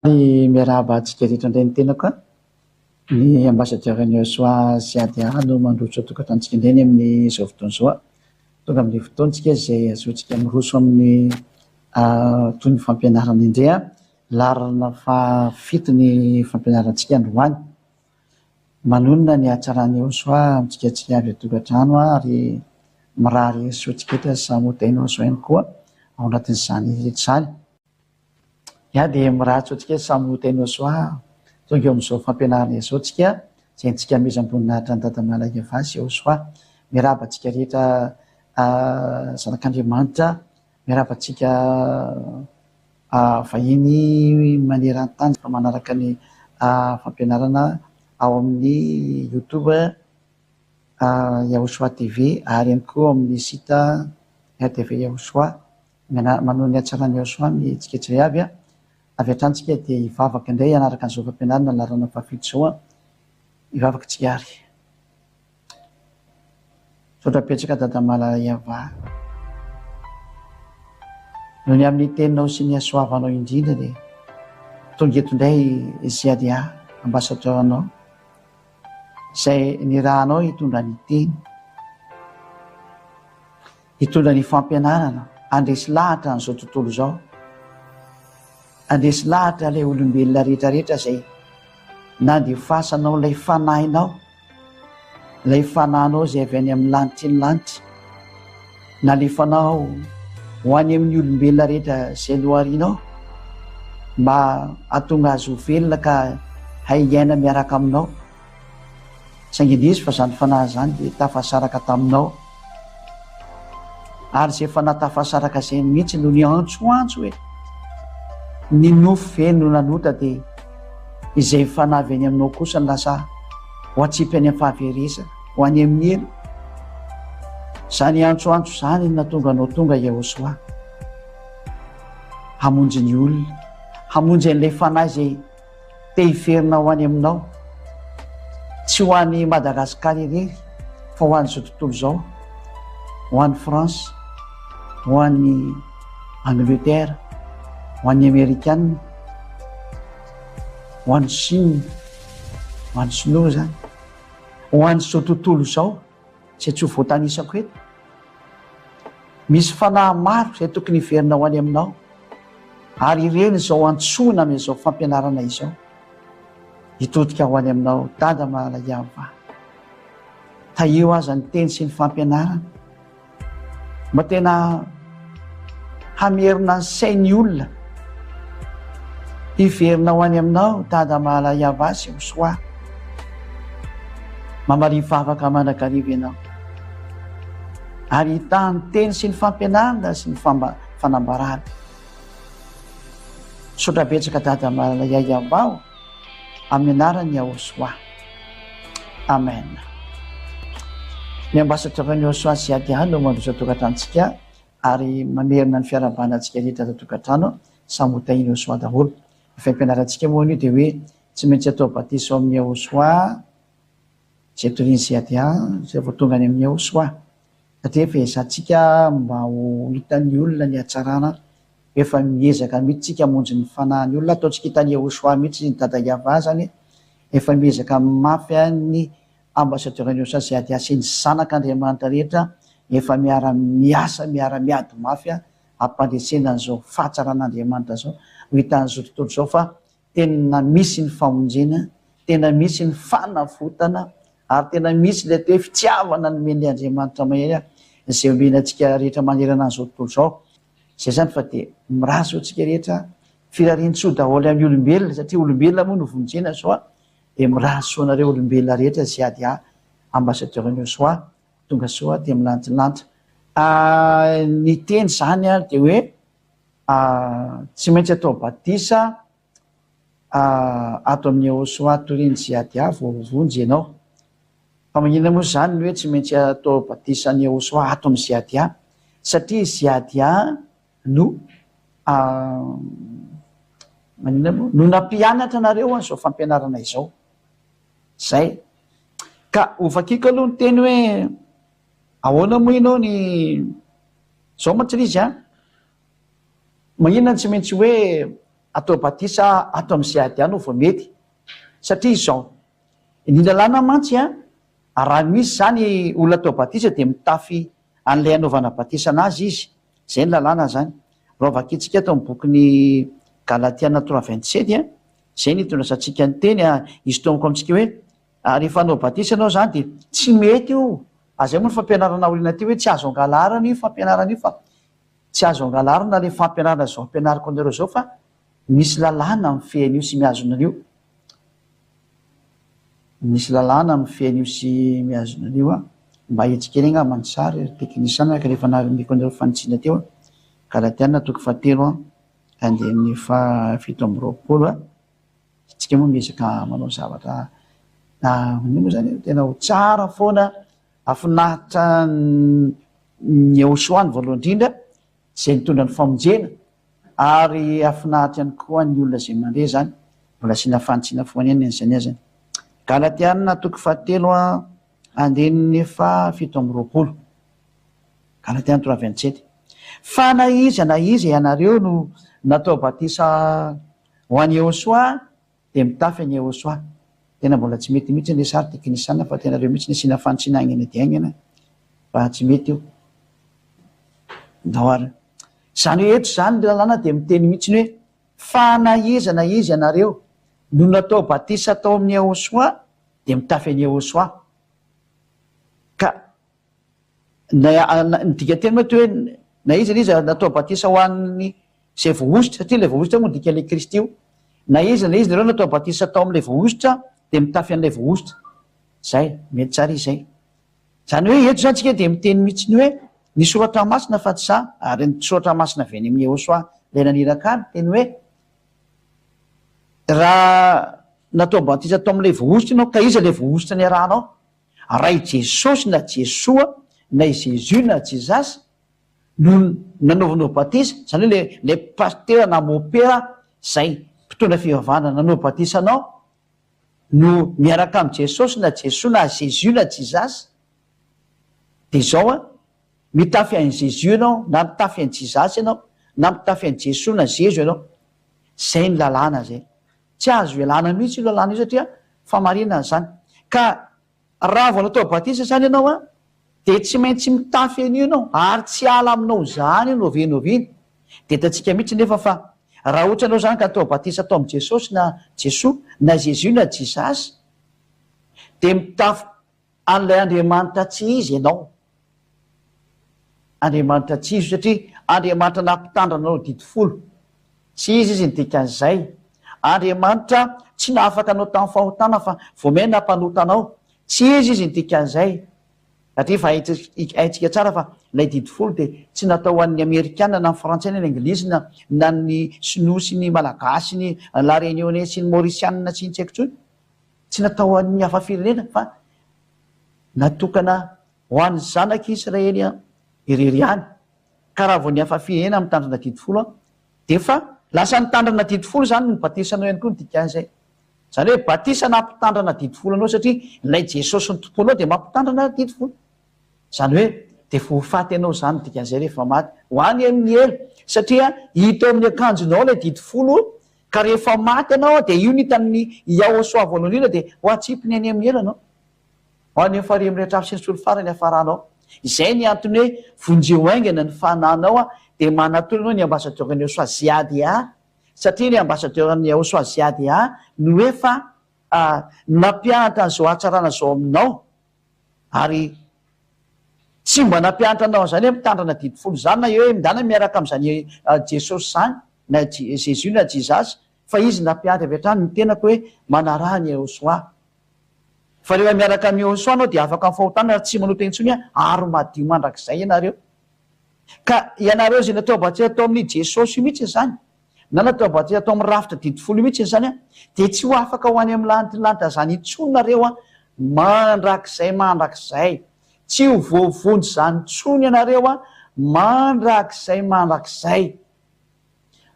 Ary miarahaba antsika rehetra indray ny tenako a! Ny ambassadeur ny Yahoshuah Ziad no mandroso tokantranontsika indray ny amin'izao fotoana izao a! Tonga amin'ny fotoantsika izay ahazoantsika miroso amin'ny toy ny fampianarana indray a! Laharana fahafito ny fampianarantsika androany. Manonona ny hatsaran'i Yahoshuah amintsika tsy avy an-tokantrano ary mirary soa antsika rehetra samy ho tahin'i Yahoshuah ihany koa ao anatin'izany rehetra izany. Ya dia mirary soa antsika samy ho tena soa tonga eo amin'izao fampianarana izao tsika izay antsika amezam-boninahitra an'i Dada Malaiava sy Yehosua. Miarahaba antsika rehetra zanak'Andriamanitra, miarahaba antsika vahiny maneran-tany fa manaraka ny fampianarana ao amin'ny youtube Yahoshuah TV ary ihany koa ao amin'ny site RTV Yahoshuah. Manohy ny hatsaran'i Yahoshuah ny hetsika tsirairay avy. Avy hatrany tsika dia hivavaka indray hanaraka an'izao fampianarana laharana fahafito izao. Hivavaka tsika ary. Misaotra betsaka Dada Malala Yavah. Noho ny amin'ny teninao sy ny hasoavanao indrindra dia tonga eto indray ZA ambassadeur anao izay nirahanao hitondra ny teny. Hitondra ny fampianarana handresy lahatra an'izao tontolo izao, handresy lahatra ilay olombelona rehetra rehetra izay nandefasanao ilay fanahinao, ilay fanahinao izay avy any amin'ny lanitry ny lanitra, nalefanao ho any amin'ny olombelona rehetra izay noharinao mba hahatonga azy ho velona ka hay hiaina miaraka aminao. Saingy indrisy fa izany fanahy izany dia tafasaraka taminao. Ary izay fanahy tafasaraka izay mihitsy no niantsoantso hoe, Ny nofo ve no nanota dia izay fanahy avy any aminao kosa no lasa ho atsipy any amin'ny fahaverezana, ho any amin'ny helo? Izany antsoantso izany no nahatonga anao tonga Yehosua hamonjy ny olona, hamonjy an'ilay fanahy izay Te hiverina ho any aminao. Tsy ho any Madagascar irery fa ho an'izao tontolo izao, ho any France, ho any Angleterre, ho an'ny Amerikana, ho any Chine, ho an'ny Sinoa izany, ho an'izao tontolo izao izay tsy ho voatanisako eto. Misy fanahy maro izay tokony hiverina ho any aminao, ary ireny izao antsoina amin'izao fampianarana izao. Hitodika ho any aminao, Dada malala Yavah. Tahio aza ny teny sy ny fampianarana. Mba tena hamerina ny sain'ny olona hiverina ho any aminao, Dada malala Yavah sy Yosua. Mamaria vavaka mandrakariva ianao. Ary hitaha ny teny sy ny fampianarana sy ny fanambarana. Misaotra betsaka Dada malala Yayavah amin'ny anaran'i Yahoshuah. Amen. Ny ambasadaoran'i Yahoshuah sy Yadiah no mandroso an-tokantranontsika ary mamerina ny fiarahabana antsika rehetra ato an-tokantrano samy ho tahin'i Yahoshuah daholo. Ny fampianarantsika moa anio dia hoe tsy maintsy atao batisa ao amin'i Yahoshuah izay torian'i Ziadia izay vao tonga any amin'i Yahoshuah. Satria efa ezahantsika mba ho hitan'ny olona ny hatsarana, efa miezaka mihitsy tsika hamonjy ny fanahin'ny olona, ataontsika hitan'i Yahoshuah mihitsy ny Dada Yavah zany, efa miezaka mafy ny ambassadeur-n'i Yahoshuah Ziadia sy ny zanak'Andriamanitra rehetra, efa miara-miasa, miara-miady mafy hampandresena an'izao fahatsaran'Andriamanitra izao, ho hitan'izao tontolo izao fa tena misy ny famonjena, tena misy ny fanavotana, ary tena misy ilay atao hoe fitiavana nomen'ilay Andriamanitra mahery izay omena antsika rehetra manerana an'izao tontolo izao. Izay izany fa dia mirary soa antsika rehetra, firarian-tsoa daholo amin'ny olombelona, satria olombelona moa no vonjena soa, dia mirary soa anareo olombelona rehetra izay ady ahy ambassadeur ny Soa, tonga soa aty amin'ny lantilanitra. Ny teny izany dia hoe Tsy maintsy atao batisa ato amin'ny Yehosua Torin Jiadia vao voavonjy ianao. Fa maninona moa izany ny hoe tsy maintsy atao batisa an'i Yehosua ato amin'ny Jiadia? Satria Jiadia no maninona moa? No nampianatra anareo an'izao fampianarana izao. Izay. Ka hovakiko aloha ny teny hoe ahoana moa ianao ny Izao mantsy ilay izy an, maninona no tsy maintsy hoe. atao batisa ato amin'ny CADA no vao mety. Satria izao, ny lalàna mantsy an, raha misy izany olona atao batisa dia mitafy an'ilay anaovana batisa anazy izy. Izay ny lalàna izany. Raha vakintsika ato amin'ny bokin'ny Galatiana trois 27 an, izay no itondrasantsika ny teny an, isintomako amintsika hoe rehefa hanao batisa ianao izany dia tsy mety io. Ary izay moa ny fampianarana aoriana aty hoe tsy azo angalarina io fampianarana io fa tsy azo angalarina ilay fampianarana izao ampianariko anareo izao fa misy lalàna mifehy an'io sy mihazona an'io. Misy lalàna mifehy an'io sy mihazona an'io an. Mba ahitsy kely angamba ny sary ry teknisiana araka rehefa nanomeko anareo fanitsiana teo an. Galatiana toko fahatelo an, andininy faha-27 an. Tsika moa miezaka manao zavatra inona moa zany tena ho tsara foana, hahafinaritra ny Yehosoa ny voalohany indrindra, izay nitondra ny famonjena, ary hahafinaritra ihany koa ny olona izay mandre izany. Mbola asiana fanitsiana foana ihany an'izany azany. Galatiana toko fahatelo andininy faha-27. Galatiana 3:27. Fa na iza na iza ianareo no natao batisa ho an'i Yehosoa dia mitafy an'i Yehosoa. Tena mbola tsy mety mihitsy ilay sary teknisiana fa tena reo mihitsy ny asiana fanitsiana haingana dia haingana fa tsy mety io. Ndao ary. Izany hoe eto izany ny lalàna dia miteny mihitsy hoe fa na iza na iza ianareo no natao batisa tao amin'i Yehosoa dia mitafy an'i Yehosoa. Ka Na, ny dikanteny moa toy hoe na iza na iza natao batisa ho an'ny izay voahosotra, satria ilay voahosotra moa dikan'ilay Kristy io. Na iza na iza nareo natao batisa tao amin'ilay voahosotra dia mitafy an'ilay voahosotra. Izay, mety tsara izy izay. Izany hoe eto izany tsika dia miteny mihitsy ny hoe ny soratra masina fa tsy za, ary ny soratra masina avy any amin'i Yehosua ilay naniraka ahy miteny hoe raha natao batisa tao amin'ilay voahosotra ianao ka iza ilay voahosotra niarahanao? Raha i Jesosy na Jesoa na i Jésus na Jesus no nanaovanao batisa, izany hoe ilay ilay pasitera na mopera izay mpitondra fivavahana nanao batisa anao no miaraka amin'i Jesosy na Jesoa na Jésus na Jesus, dia izao an, mitafy an'i Jésus ianao na mitafy an'i Jesus ianao na mitafy an'i Jesoa na Zezo ianao. Izay ny lalàna izay. Tsy azo ialana mihitsy io lalàna io satria famarinana izany. Ka raha vao natao batisa izany ianao an, dia tsy maintsy mitafy an'io ianao ary tsy hiala aminao izany io n'oviana n'oviana. Dia hitantsika mihitsy nefa fa raha ohatra ianao izany ka atao batisa tao amin'i Jesosy na Jesoa na Jésus na Jesus dia mitafy An'ilay Andriamanitra tsy izy ianao. Andriamanitra tsy izy satria Andriamanitra nampitandrina anao didy folo. Tsy izy izy ny dikan'izay. Andriamanitra tsy nahafaka anao tamin'ny fahotana fa vao may nampanota anao. Tsy izy izy ny dikan'izay. Satria efa haintsika tsara fa ilay didy folo dia tsy natao ho an'ny Amerikana na ny Frantsay na ny Anglisy na na ny Sinoa sy ny Malagasy sy ny La Réunionnais sy ny Maurisiana sy ny tsy haiko intsony. Tsy natao ho an'ny hafa firenena fa natokana ho an'ny zanak'i Israely irery ihany. Ka raha vao ny hafa firenena mitandrina didy folo dia efa lasa nitandrina didy folo izany ny batisanao ihany koa ny dikan'izay. Izany hoe batisa nampitandrina didy folo anao satria ilay Jesosy nitompoanao dia mampitandrina didy folo. Izany hoe dia efa ho faty ianao izany ny dikan'izay rehefa maty. Ho any amin'ny helo satria hita ao amin'ny akanjonao ilay didy folo Ka rehefa maty ianao dia io no hitan'ny Yahosoa voalohany indrindra dia ho atsipiny any amin'ny helo ianao. Ho any amin'ny farihy mirehitra afo sy ny solifara ny hiafaranao. Izay ny antony hoe vonjeo haingana ny fananao dia manatona anao ny ambassadeur-n'ny Yahosoa ZADA satria ny ambassadeur-n'ny Yahosoa ZADA no efa nampianatra an'izao hatsarana izao aminao ary tsy mba nampianatra anao an'izany hoe mitandrina didy folo izany na hoe mindana miaraka amin'izany Jesosy izany na Jesus na Jesus fa izy nampianatra avy hatrany ny tenako hoe manaraha an'i Yehosua. Fa rehefa miaraka amin'i Yehosua anao dia afaka amin'ny fahotana ary tsy manota intsony ary madio mandrakizay ianareo. Ka ianareo izay natao batisa tao amin'i Jesosy io mihitsy izany na natao batisa tao amin'ny rafitra didy folo io mihitsy izany an, dia tsy ho afaka ho any amin'ny lanitry ny lanitra izany intsony nareo an, mandrakizay mandrakizay. Tsy ho voavonjy izany intsony ianareo an, mandrakizay mandrakizay.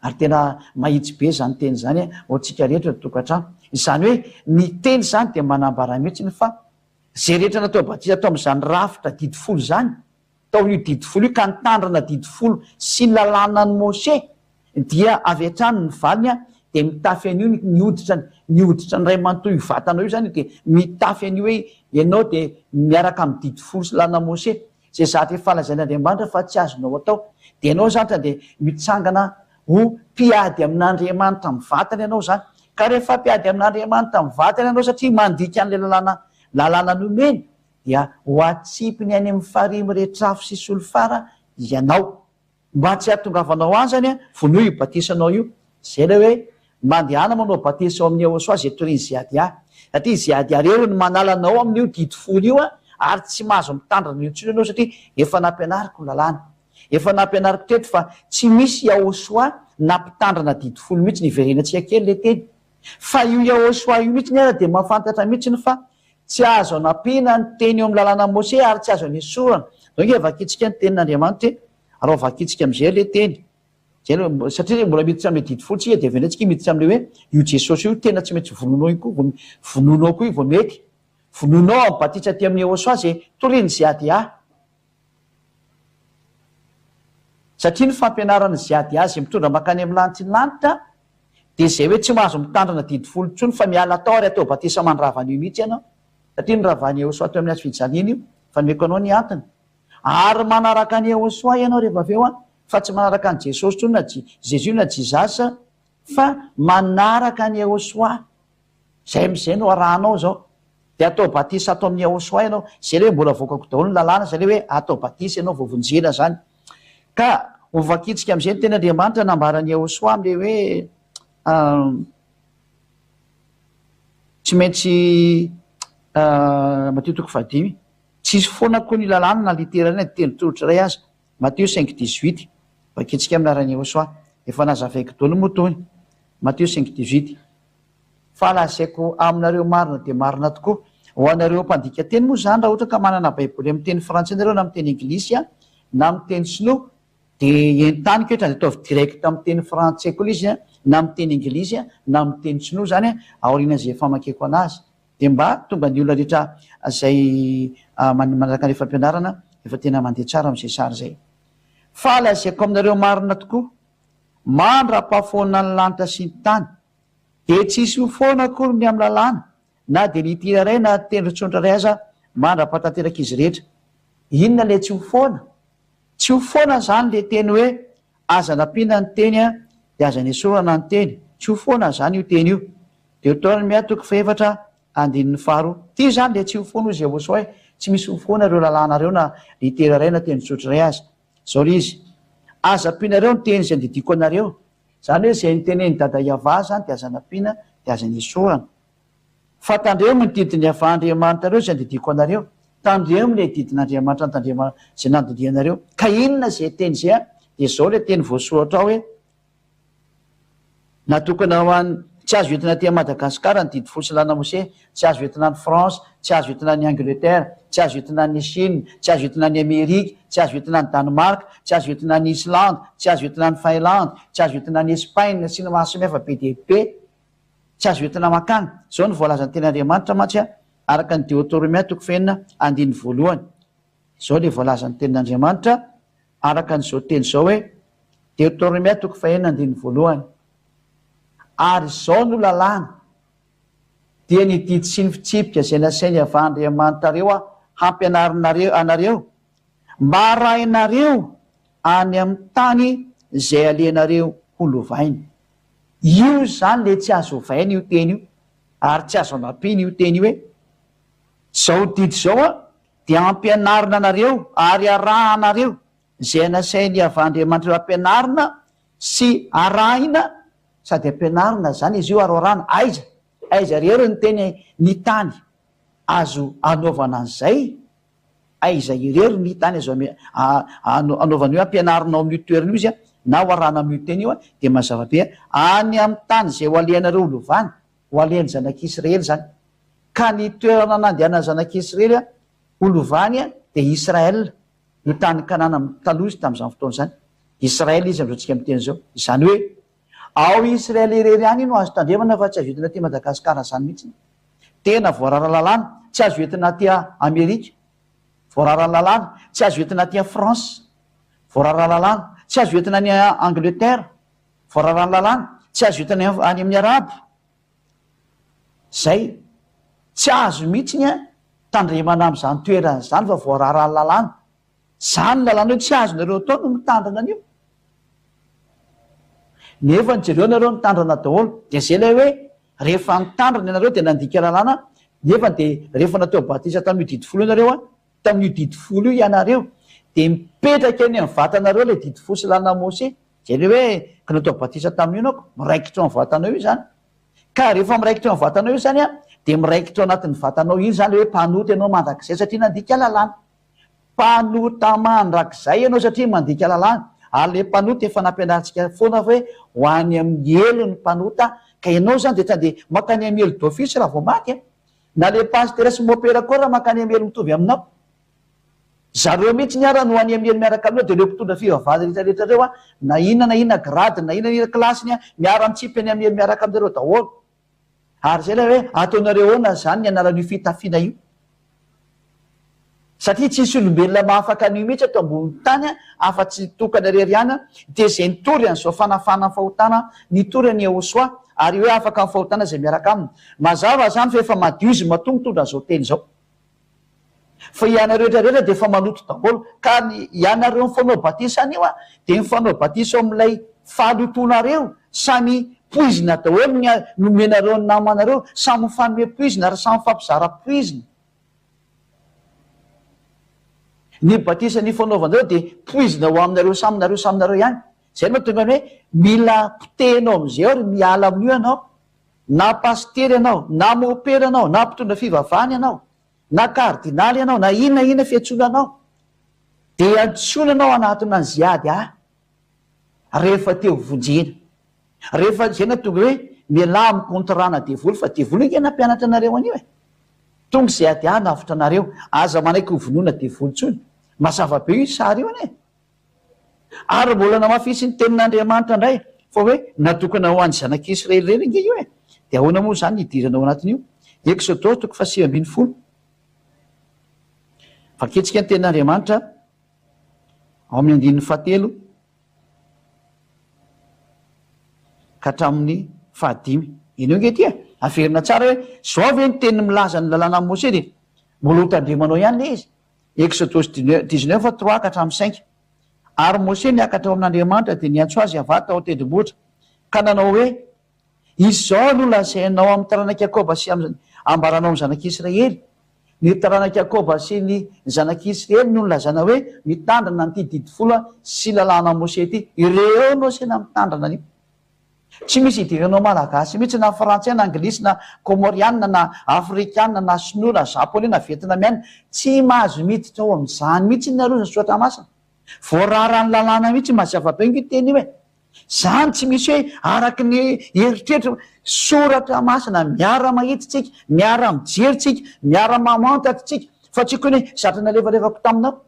Ary tena mahitsy be izany teny izany ho antsika rehetra eto tokantrano. Izany hoe ny teny izany dia manambara mihitsy fa izay rehetra natao batisa tao amin'izany rafitra didy folo izany, tao amin'io didy folo io ka nitandrina didy folo sy ny lalànan'i Mose dia avy hatrany ny valiny. dia mitafy an'io ny ny hoditra ny hoditra ny ray manontolo io vatanao io zany dia mitafy an'io hoe ianao dia miaraka amin'ny didy folo sy lalana Mose izay zavatra efa lazain'Andriamanitra fa tsy azonao atao dia ianao zany tonga dia mitsangana ho mpiady amin'Andriamanitra mivantana ianao zany ka rehefa mpiady amin'Andriamanitra mivantana ianao satria mandika an'ilay lalàna lalàna nomeny dia ho atsipiny any amin'ny farihy miretrafo sy solifara ianao. Mba tsy hahatongavanao any zany an, vonoy io batisanao io. Zay ilay hoe mandehana manao batisa ao amin'ny Yahoshuah izay torian'i Ziadia. Satria Ziadia irery no manala anao amin'io didy folo io an, ary tsy mahazo mitandrina an'io intsony ianao satria efa nampianariko ny lalàna. Efa nampianariko teto fa tsy misy Yahoshuah nampitandrina didy folo mihitsy, niverenantsika kely ilay teny. Fa io Yahoshuah io mihitsiny ara dia mahafantatra mihitsiny fa Tsy azo anampiana ny teny eo amin'ny lalànan'i Mose ary tsy azo anesorana. Zao ange vakintsika ny tenin'Andriamanitra e. Ary ao vakintsika amin'izay ilay teny. Izay aloha, satria mbola miditra amin'ilay didy folo tsika dia avy eo indray tsika miditra amin'ilay hoe io Jesosy io tena tsy maintsy vonoinao io koa vao, vonoinao koa io vao mety. Vonoinao amin'ny batisa aty amin'ny Yehosua izay torian'i ZADA. Satria ny fampianaran'i ZADA izay mitondra mankany amin'ny lanitry ny lanitra dia izay hoe tsy mahazo mitandrina didy folo intsony fa miala tao ary atao batisa mandrava an'io mihitsy ianao satria noravan'i Yehosua teo amin'ny hazo fijaliana io fa nomeko anao ny antony. Ary manaraka an'i Yehosua ianao rehefa avy eo an, fa tsy manaraka an'i Jesosy intsony na Jesus na Jesus fa manaraka an'i Yehosua. Zay amizay no arahanao zao. Dia atao batisa ato amin'ny Yahoshuah ianao. Zay le hoe mbola avoakako daholo ny lalàna, zay le hoe atao batisa ianao vao vonjena zany. Ka ho vakintsika amizay ny teny Andriamanitra nambaran'i Yahoshuah amle hoe tsy maintsy Matio toko fahadimy. Tsisy foana koa ny lalàna na litera iray na tendron-tsoratra iray aza. Matio cinq dix-huit. Vakintsika amin'ny anaran'i Yahoshuah. Efa nazavaiko daholo moa tony. Matio cinq dix-huit. Fa lazaiko aminareo marina dia marina tokoa, ho anareo mpandika teny moa izany, raha ohatra ka manana baiboly amin'ny teny frantsay nareo na amin'ny teny anglisy na amin'ny teny sinoa dia entaniko eto dia ataovy direct amin'ny teny frantsay koa ilay izy na amin'ny teny anglisy na amin'ny teny sinoa izany aorian'izay famakiako anazy dia mba tonga ny olona rehetra izay manaraka ilay fampianarana efa tena mandeha tsara amin'izay sary izay. Fa lazaiko aminareo marina tokoa, mandra-pahafoana ny lanitra sy ny tany, Dia tsy hisy ho foana akory ny amin'ny lalàna, na dia ny tira iray na tendron-tsondra iray aza, mandra-pahatanterak'izy rehetra. Inona ilay tsy ho foana? Tsy ho foana izany ilay teny hoe, Aza nampiana ny teny dia aza nesorana ny teny. Tsy ho foana izany io teny io. Deoteronomia toko fahefatra andininy faharoa. Ity izany ilay tsy ho foana hoy Jehosoa hoe, Tsy misy ho foana ireo lalàna ireo na litera iray na tendron-tsotra iray aza. Izao ilay izy, Aza ampianareo ny teny izay andidiako anareo. Izany hoe izay notenenin'i Dada Yavah izany dia aza nampiana dia aza nesorana. Fa tandremo ny didin'i Yavah Andriamanitrareo izay andidiako anareo. Tandremo ilay didin'Andriamanitra notandremana izay nandidianareo. Ka inona izay teny izay an? Dia izao ilay teny voasoratra ao hoe, Natokana ho an'ny, tsy azo entina aty Madagascar ny didy folo sy lalana Mose, tsy azo entina any France, tsy azo entina any Angleterre, tsy azo entina any Chine, tsy azo entina any Amerika, tsy azo entina any Danemark, tsy azo entina any Islande, tsy azo entina any Finlande, tsy azo entina any Espagne sy ny maro samihafa be dia be. Tsy azo entina mankany. Izao no voalazan'ny Tenin'Andriamanitra mantsy araka ny Deotoromia toko fahenina andininy voalohany. Izao ilay voalazan'ny Tenin'Andriamanitra araka an'izao teny izao hoe, Deotoromia toko fahenina andininy voalohany, Ary izao no lalàna, dia ny didy sy ny fitsipika izay nasain'i Yavah Andriamanitrareo hampianarinareo anareo, mba harahinareo any amin'ny tany izay alehanareo ho lovaina. Io izany ilay tsy azo ovaina io teny io, ary tsy azo anampiana io teny io hoe, Izao didy izao dia ampianarina anareo ary arahanareo izay nasain'i Yavah Andriamanitrareo ampianarina sy arahina, sady ampianarina izany izy io ary arahina, aiza? Aiza irery ny teny ny tany azo anaovana an'izay? Aiza irery ny tany azo anaovana io ampianarina ao amin'io toerana io izy na ho arahana amin'io teny io dia mazava be any amin'ny tany izay ho alehanareo ho lovana, ho alehan'ny zanak'Israely izany. Ka ny toerana nandehanan'ny zanak'Israely ho lovany dia Israel, io tany Kanana taloha izy tamin'izany fotoana izany. Israel izy amin'izao tsika miteny izao. Izany hoe ao Israel irery ihany no azo tandremana fa tsy azo entina aty Madagascar izany mihitsy. Tena voarara lalàna, tsy azo entina aty Amerika, voarara lalàna, tsy azo entina aty France, voarara lalàna, tsy azo entina any Angleterre, voararan'ny lalàna, Tsy azo entina any amin'ny arabo. Zay. Tsy azo mihitsy an tandremana amin'izany toerana izany fa voararan'ny lalàna. Zany lalàna hoe tsy azonareo atao no mitandrina an'io. Nefa ny jereo nareo nitandrina daholo. Dia zay ilay hoe rehefa nitandrina ianareo dia nandika lalàna nefa dia rehefa natao batisa tamin'io didy folo io nareo an, tamin'io didy folo io ianareo dia mipetraka eny amin'ny vatanareo ilay didy folo sy lalàna Mose. Zay ilay hoe ka natao batisa tamin'io ianao ko, miraikitra ao amin'ny vatanao io izany. Ka rehefa miraikitra eo amin'ny vatanao io izany an, dia miraikitra ao anatin'ny vatanao iny izany ilay hoe mpanota ianao mandrakizay satria nandika lalàna. Mpanota mandrakizay ianao satria mandika lalàna, ary ilay mpanota efa nampianarintsika foana hoe ho any amin'ny helo ny mpanota, ka ianao izany dia tsy andeha mankany amin'ny helo d'office raha vao maty a! Na ilay pasitera sy mopera koa raha mankany amin'ny helo mitovy aminao. Zareo mihitsy ara no any amin'ny helo miaraka aminao, dia ireo mpitondra fivavahana rehetra rehetra ireo a, na inona na inona grade-ny, na inona na inona classe-ny a, miara-mitsipy any amin'ny helo miaraka aminareo daholo. Ary izay ilay hoe ataonareo ahoana izany ny anaran'io fitafiana io? Satria tsisy olombelona mahafaka an'io mihitsy eto ambonin'ny tany afa-tsy tokana irery ihany dia izay nitory an'izao fanafahana ny fahotana, nitory an'i Yehosua ary hoe afaka amin'ny fahotana izay miaraka aminy. Mazava izany fa efa madio izy matoa mitondra an'izao teny izao. Fa ianareo rehetra rehetra dia efa maloto daholo. Ka ny ianareo mifanao batisa anio a, dia mifanao batisa ao amin'ilay fahalotoanareo, samy poizina daholo ny nomenareo ny namanareo, samy mifanome poizina ary samy mifampizara poizina. Ny batisa nifanaovanareo dia poizina ho aminareo samy nareo samy nareo ihany. Izay no mahatonga ny hoe mila potehinao amin'izay ary miala amin'io ianao. Na pasitera ianao, na mopera ianao, na mpitondra fivavahana ianao, na kardinaly ianao, na inona inona fiantsoana anao, dia antsoina ianao hanatona an'i Ziady ahy rehefa te ho vonjena. Rehefa izay no tonga hoe mialà amin'ny contrat-na devoly fa devoly ange nampianatra anareo an'io e. Tonga Ziady ahy hanavotra anareo, aza manaiky ho vonoina devoly intsony. Mazava be io sary io anie. Ary mbola namafisin'ny tenin'Andriamanitra indray fa hoe natokana ho an'ny zanak'Israely irery ange io e! Dia ahoana moa izany ny hidirana ao anatin'io? Eksodosy toko fahasivy ambinifolo. Vakintsika ny tenin'Andriamanitra ao amin'ny andininy fahatelo ka hatramin'ny fahadimy. Henoy ange ity e! Averina tsara hoe izao ve ny teny milaza ny lalànan'i Mosesy dia mbola hotandremanao ihany ilay izy. Eksodosy dix-neuf trois ka hatramin'ny cinq. Ary Mose niakatra ao amin'Andriamanitra dia niantso azy Yavah tao an-tendrombohitra, ka nanao hoe, Izao no lazainao amin'ny taranak'i Jakoba sy amin'ny ambaranao amin'ny zanak'Israely, Ny taranak'i Jakoba sy ny zanak'Israely no nilazana hoe mitandrina an'ity didy folo sy lalàna Mose ity. Ireo no asaina mitandrina an'io. Tsy misy idiranao malagasy mihitsy na frantsay na anglisy na komorianina na afrikana na sinoa na japonais na vietnamiana, tsy mahazo miditra ao amin'izany mihitsy nareo izany soratra masina. Voararan'ny lalàna mihitsy mazava be ange io teny io e. Zany tsy misy hoe araky ny eritreritra, soratra masina miara mahita tsika, miara mijery tsika, miara mamantatra tsika fa tsy kony hoe zatra nalefalefako taminao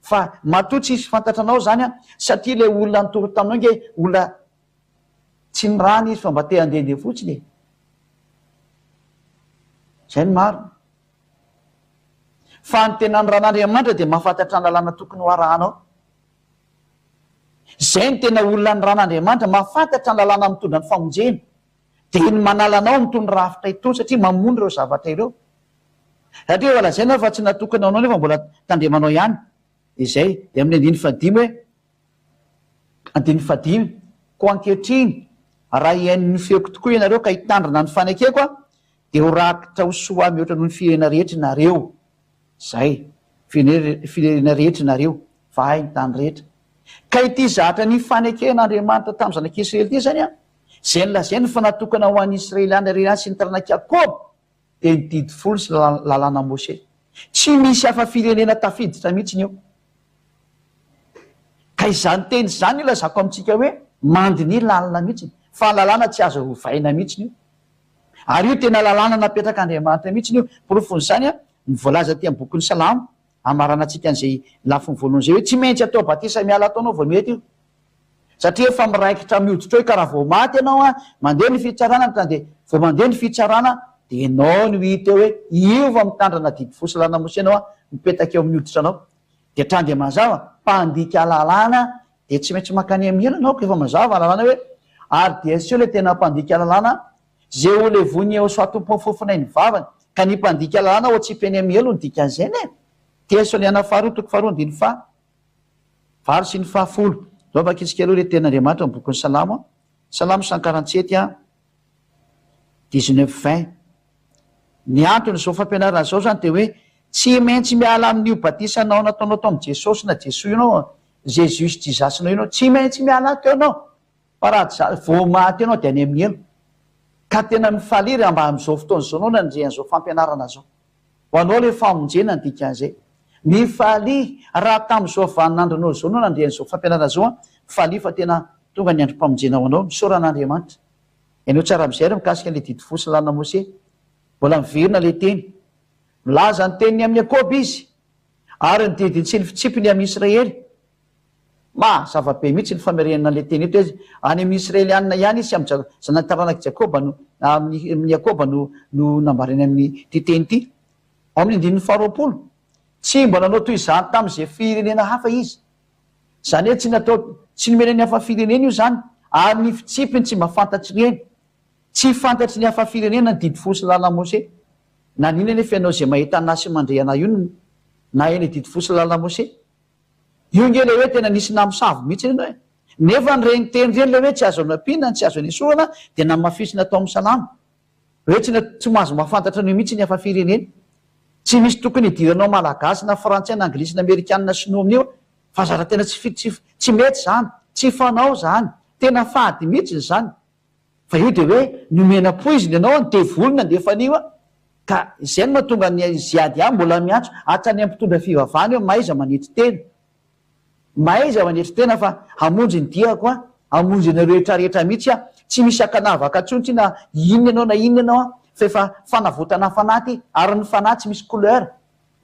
fa matoa tsisy fantatranao zany an satria ilay olona nitory taminao ange olona Tsy nirana izy fa mba te handehandeha fotsiny e! Izay no marina. Fa ny tena niran'Andriamanitra dia mahafantatra ny lalàna tokony ho arahanao. Izay no tena olona niran'Andriamanitra, mahafantatra ny lalàna mitondra ny famonjena. Dia ny manala anao amin'itony rafitra itony satria mamono ireo zavatra ireo. Satria efa lazaina fa tsy natokana ho anao nefa mbola tandremanao ihany. Izay. Dia amin'ny andininy fahadimy hoe. Andininy fahadimy, Koa ankehitriny, raha hihaino ny feoko tokoa ianareo ka hitandrina ny fanekeko aho, dia ho rakitra ho soa mihoatra noho ny firenena rehetra ianareo. Izay, firenena rehetra ianareo, fa ahy ny tany rehetra. Ka ity zatra nifaneken'Andriamanitra tamin'ny zanak'Israely ity izany, izay nolazainy fa natokana ho an'ny Israeliana irery ihany sy ny taranak'i Jakoba, dia ny didy folo sy lalàna Mosesy. Tsy misy hafa firenena tafiditra mihitsy eo. Ka izany teny izany ilazako amintsika hoe mandiniha lalina mihitsy fa ny lalàna tsy azo ovaina mihitsy io. Ary io tena lalàna napetrak'Andriamanitra mihitsy io. Porofon'izany ny voalaza aty amin'ny bokin'ny Salamo hamaranantsika an'izay lafiny voalohany izay hoe tsy maintsy atao batisa miala taona vao mety io. Satria efa miraikitra amin'ny hoditrao io ka raha vao maty ianao an, mandeha ny fitsarana ny dia vao mandeha ny fitsarana dia ianao no hita eo hoe io vao mitandrana didy fo sy lalana-mosy ianao an, mipetaka eo amin'ny hoditra anao. Dia hatrany dia mazava, mpandika lalàna dia tsy maintsy mankany amin'ny helo ianao ka efa mazava lalàna hoe. Ary dia aseho ilay tena mpandika lalàna, izay ho levoin'i Yehosua Tompon'ny fofonay ny vavany, ka ny mpandika lalàna ho atsipy any amin'ny helo ny dikan'izay anie. Tesaloniana faharoa toko faharoa andininy faha valo sy ny faha folo. Zao vakintsika aloha ilay tenin'Andriamanitra ao amin'ny bokin'ny Salamo, Salamo 147 a 19 20. Ny anton'izao fampianarana izao izany dia hoe tsy maintsy miala amin'io batisanao nataonao tao amin'i Jesosy na Jesoa io ianao, Jesus Jesus-nao io ianao, tsy maintsy miala ato ianao. Fa raha tsy izany, vao maty ianao dia any amin'ny helo. Ka tena mifalia raha mba amin'izao fotoana izao ianao nandre an'izao fampianarana izao. Ho anao ilay famonjena ny dikan'izay. Mifalia raha tamin'izao vaninandronao izao ianao nandre an'izao fampianarana izao an, mifalia fa tena tonga ny androm-pamonjena ho anao. Misaora an'Andriamanitra. Ianao tsara amin'izay ary mikasika an'ilay didy fo sy lalana Mose. Mbola miverina ilay teny. Milaza ny teniny amin'i Jakoba izy, ary ny didiny sy ny fitsipiny amin'i Israely. Mazava be mihitsy ny famerenana an'ilay teny eto hoe any amin'ny Israelianina ihany izy sy amin'ny zanak'i taranak'i Jakoba no, amin'ny Jakoba no, no nambarany amin'ity teny ity. Ao amin'ny andininy faharoapolo, tsy mba nanao toy izany tamin'izay firenena hafa izy. Izany hoe tsy natao, tsy nomena ny hafa firenena io izany, ary ny fitsipiny tsy mba fantatr'ireny. Tsy fantatry ny hafa firenena ny didy folo sy lalàn'i Mose. Naninona anefa ianao izay mahita anà sy mandre anà io no naheno ny didy folo sy lalàn'i Mose? Io nge ilay hoe tena nisy namosavy mihitsy ianao e! Nefa ireny teny ireny ilay hoe tsy azo anampiana, tsy azo anesorana dia namafisina tao amin'ny salamo. Hoe tsy tsy mahazo mahafantatra an'io mihitsy ny hafa firenena. Tsy misy tokony hidiranao malagasy na frantsay na anglisy na amerikanina sinoa amin'io fa zara tena tsy tsy tsy mety izany, tsy fanao izany, tena fady mihitsy izany. Fa io dia hoe nomena poizina ianao an, devoly nandefa an'io an, ka izay no mahatonga ny ziady ahy mbola miantso hatrany amin'ny mpitondra fivavahana hoe mahaiza manetry tena. Mahaiza manetry tena fa hamonjy ny diako aho, hamonjy anareo rehetra rehetra mihitsy aho, tsy misy ankanavaka intsony ity na inona ianao na inona ianao an, fa efa fanavotana fanahy ity, ary ny fanahy tsy misy couleur,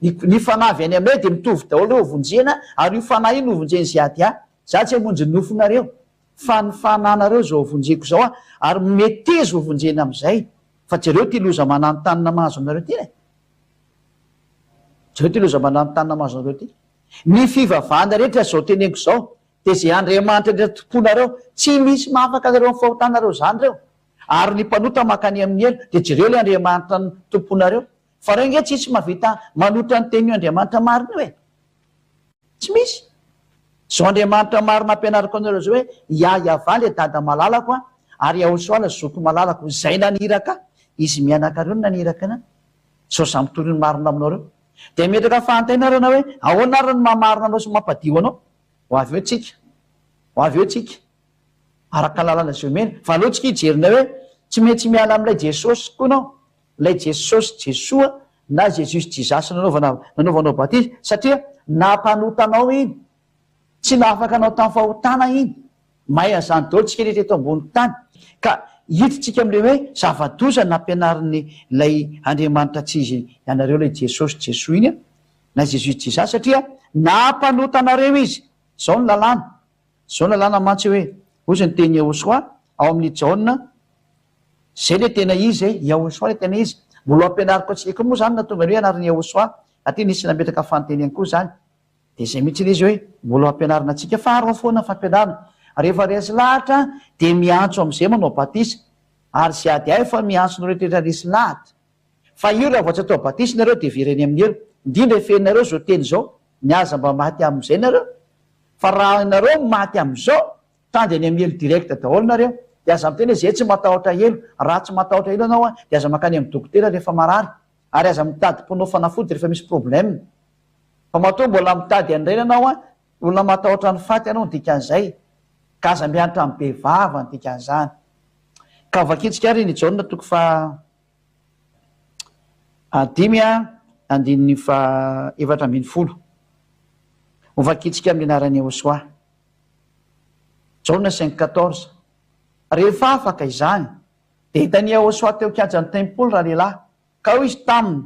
ny ny fanahy avy any aminay dia mitovy daholo ireo hovonjena, ary io fanahy io no hovonjen'i ziady ahy, za tsy hamonjy ny nofonareo, fa ny fananareo izao hovonjeko izao aho, ary meteza hovonjena amin'izay, fa jereo ity loza mananontanona mahazo anareo ity e! Jereo ity loza mananontanona mahazo anareo ity. Ny fivavahana rehetra izao teneniko izao, dia izay Andriamanitra rehetra tompoinareo, tsy misy mahafaka anareo amin'ny fahotanareo izany ireo. Ary ny mpanota mankany amin'ny helo, dia jereo ilay Andriamanitra tompoinareo. Fa ireo ange tsisy mahavita manohitra ny tenin'io Andriamanitra marina io e! Tsy misy. Izao Andriamanitra marina ampianariko anareo izao hoe, Yah Yavah ilay dada malalako an, ary Yahoshua ilay zoky malalako, izay naniraka ahy, izy mianaka ireo no naniraka anah. Izao izaho mitory ny marina aminareo. Dia metraka fahantaina ary ianao hoe, ahoana ary ny maha marina anao sy mampadio anao? Ho avy eo tsika. Ho avy eo tsika. Araka ny lalana izay omena. Fa aleo tsika hijery indray hoe, tsy maintsy miala amin'ilay Jesosy koa ianao. Ilay Jesosy Jesoa na Jesus Jesus nanaovana nanaovanao batisa satria nampanota anao iny. Tsy nahafaka anao tamin'ny fahotana iny. Mahay an'izany daholo tsika rehetra eto ambony tany. Ka hiditsika amin'ilay hoe zava-doza nampianarin'ny ilay Andriamanitra tsy izy ianareo ilay Jesosy Jesoa iny na Jesus Jesus satria nampanota anareo izy. Izao ny lalàna. Izao ny lalàna mantsy hoe, hozy ny tenin'i Yehosua ao amin'ny Jaona Zay le tena izy e, Yahoshuah le tena izy. Mbola ho ampianariko antsika koa moa zany nahatonga ny hoe anaran'i Yahoshuah, aty nisy nametraka fanontaniany koa zany. De zay mihitsy le izy hoe mbola ho ampianarina antsika fa arao foana ny fampianarana. Rehefa resy lahatra de miantso amizay manao batisa. Ary ze ady ahy fa miantso nareo rehetra resy lahatra. Fa io raha vao tsy atao batisa nareo de very any amin'ny helo. Indrindra efenareo zao teny zao, ny aza mba maty amizay nareo. Fa raha nareo maty amizao Tandy any amin'ny helo direct daholo nareo, dia aza miteny hoe zay tsy matahotra helo, raha tsy matahotra helo ianao dia aza mankany amin'ny dokotera rehefa marary, ary aza mitady mponao fanafody rehefa misy problème. Fa matoa mbola mitady an'ireny ianao an, olona matahotra ny faty ianao ny dikan'izay, ka aza miantra amin'ny be vava ny dikan'izany. Ka vakintsika ary ny Jaona toko faha dimy andininy faha 14. Ho vakintsika amin'ny anaran'i Yehosua. Jaona 5 14 Rehefa afaka izany, dia hitan'i Yehosua teo an-kianjan'ny tempoly ralehilahy, ka hoy izy taminy,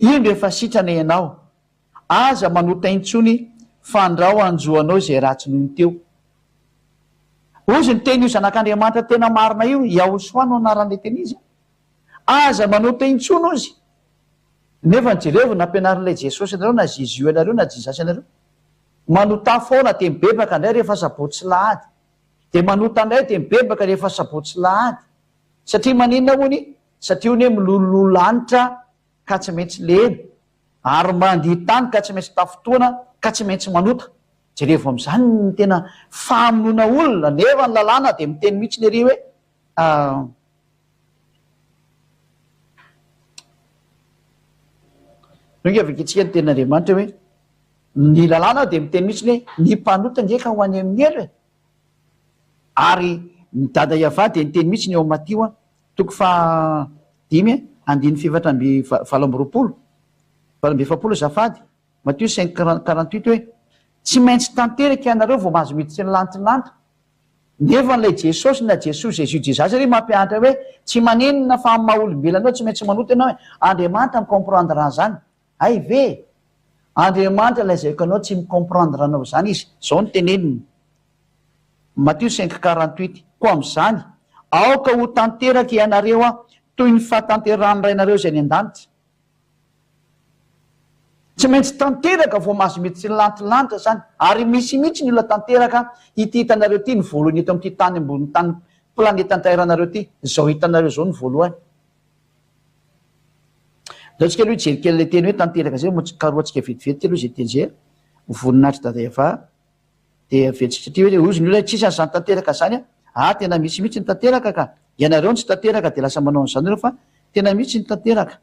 Indro efa sitrana ianao, aza manota intsony, fandrao hanjo anao izay ratsy noho ny teo. Hozy ny tenin'io Zanak'Andriamanitra tena marina io, Yahoshuah no anaran'ilay tena izy. Aza manota intsony hozy. Nefa jerevo nampianarin'ilay Jesosy anareo na Jésus anareo na Jesus anareo. Manotà foana dia mibebaka indray rehefa sabotsy sy lahady. Dia manota indray dia mibebaka rehefa sabotsy lahady. Satria maninona hono? Satria hono hoe milololoha lanitra ka tsy maintsy lena, ary mandia tany ka tsy maintsy tafintohina ka tsy maintsy manota. Jerevo amin'izany ny tena famonoana olona, nefa ny lalàna dia miteny mihitsy ery hoe Ndao ange vakintsika ny tenin'Andriamanitra hoe ny lalàna dia miteny mihitsy hoe ny mpanota ange ka ho any amin'ny helo e. Ary ny dada Yavah dia niteny mihitsy ny ao Matio toko faha dimy andininy fahefatra amby 28, 48 azafady, Matio cinq 48 hoe tsy maintsy tanteraka ianareo vao mahazo miditra ny lanitry ny lanitra. Nefa ilay Jesosy na Jesoa, Jésus, Jesus anie mampianatra hoe tsy maninona fa amin'ny maha olombelona anao tsy maintsy manota ianao e! Andriamanitra mi-comprendre an'izany. Hay ve e! Andriamanitra lazaiko anao tsy mi-comprendre anao izany Izy. Izao no teneniny. Matio cinq 48, Koa amin'izany, aoka ho tanteraka ianareo toy ny fahatanterahan'ny Rainareo izay any an-danitra. Tsy maintsy tanteraka vao mahazo miditry ny lanitry lanitra zany, ary misy mihitsy ny olona tanteraka ity hitanareo ity ny voalohany eto amin'ity tany ambony tany planeta antaeranareo ity, zao hitanareo zao ny voalohany. Ndao tsika aloha hijery kely ilay teny hoe tanteraka zay, moa karohantsika vetivety aloha zay teny zay, voninahitry dada Eva dia avetsika satria hoe hozy ny olona tsisy an'izany tanteraka zany an, ah tena misy mihitsy ny tanteraka ka, ianareo no tsy tanteraka dia lasa manao an'izany nareo fa tena mihitsy ny tanteraka.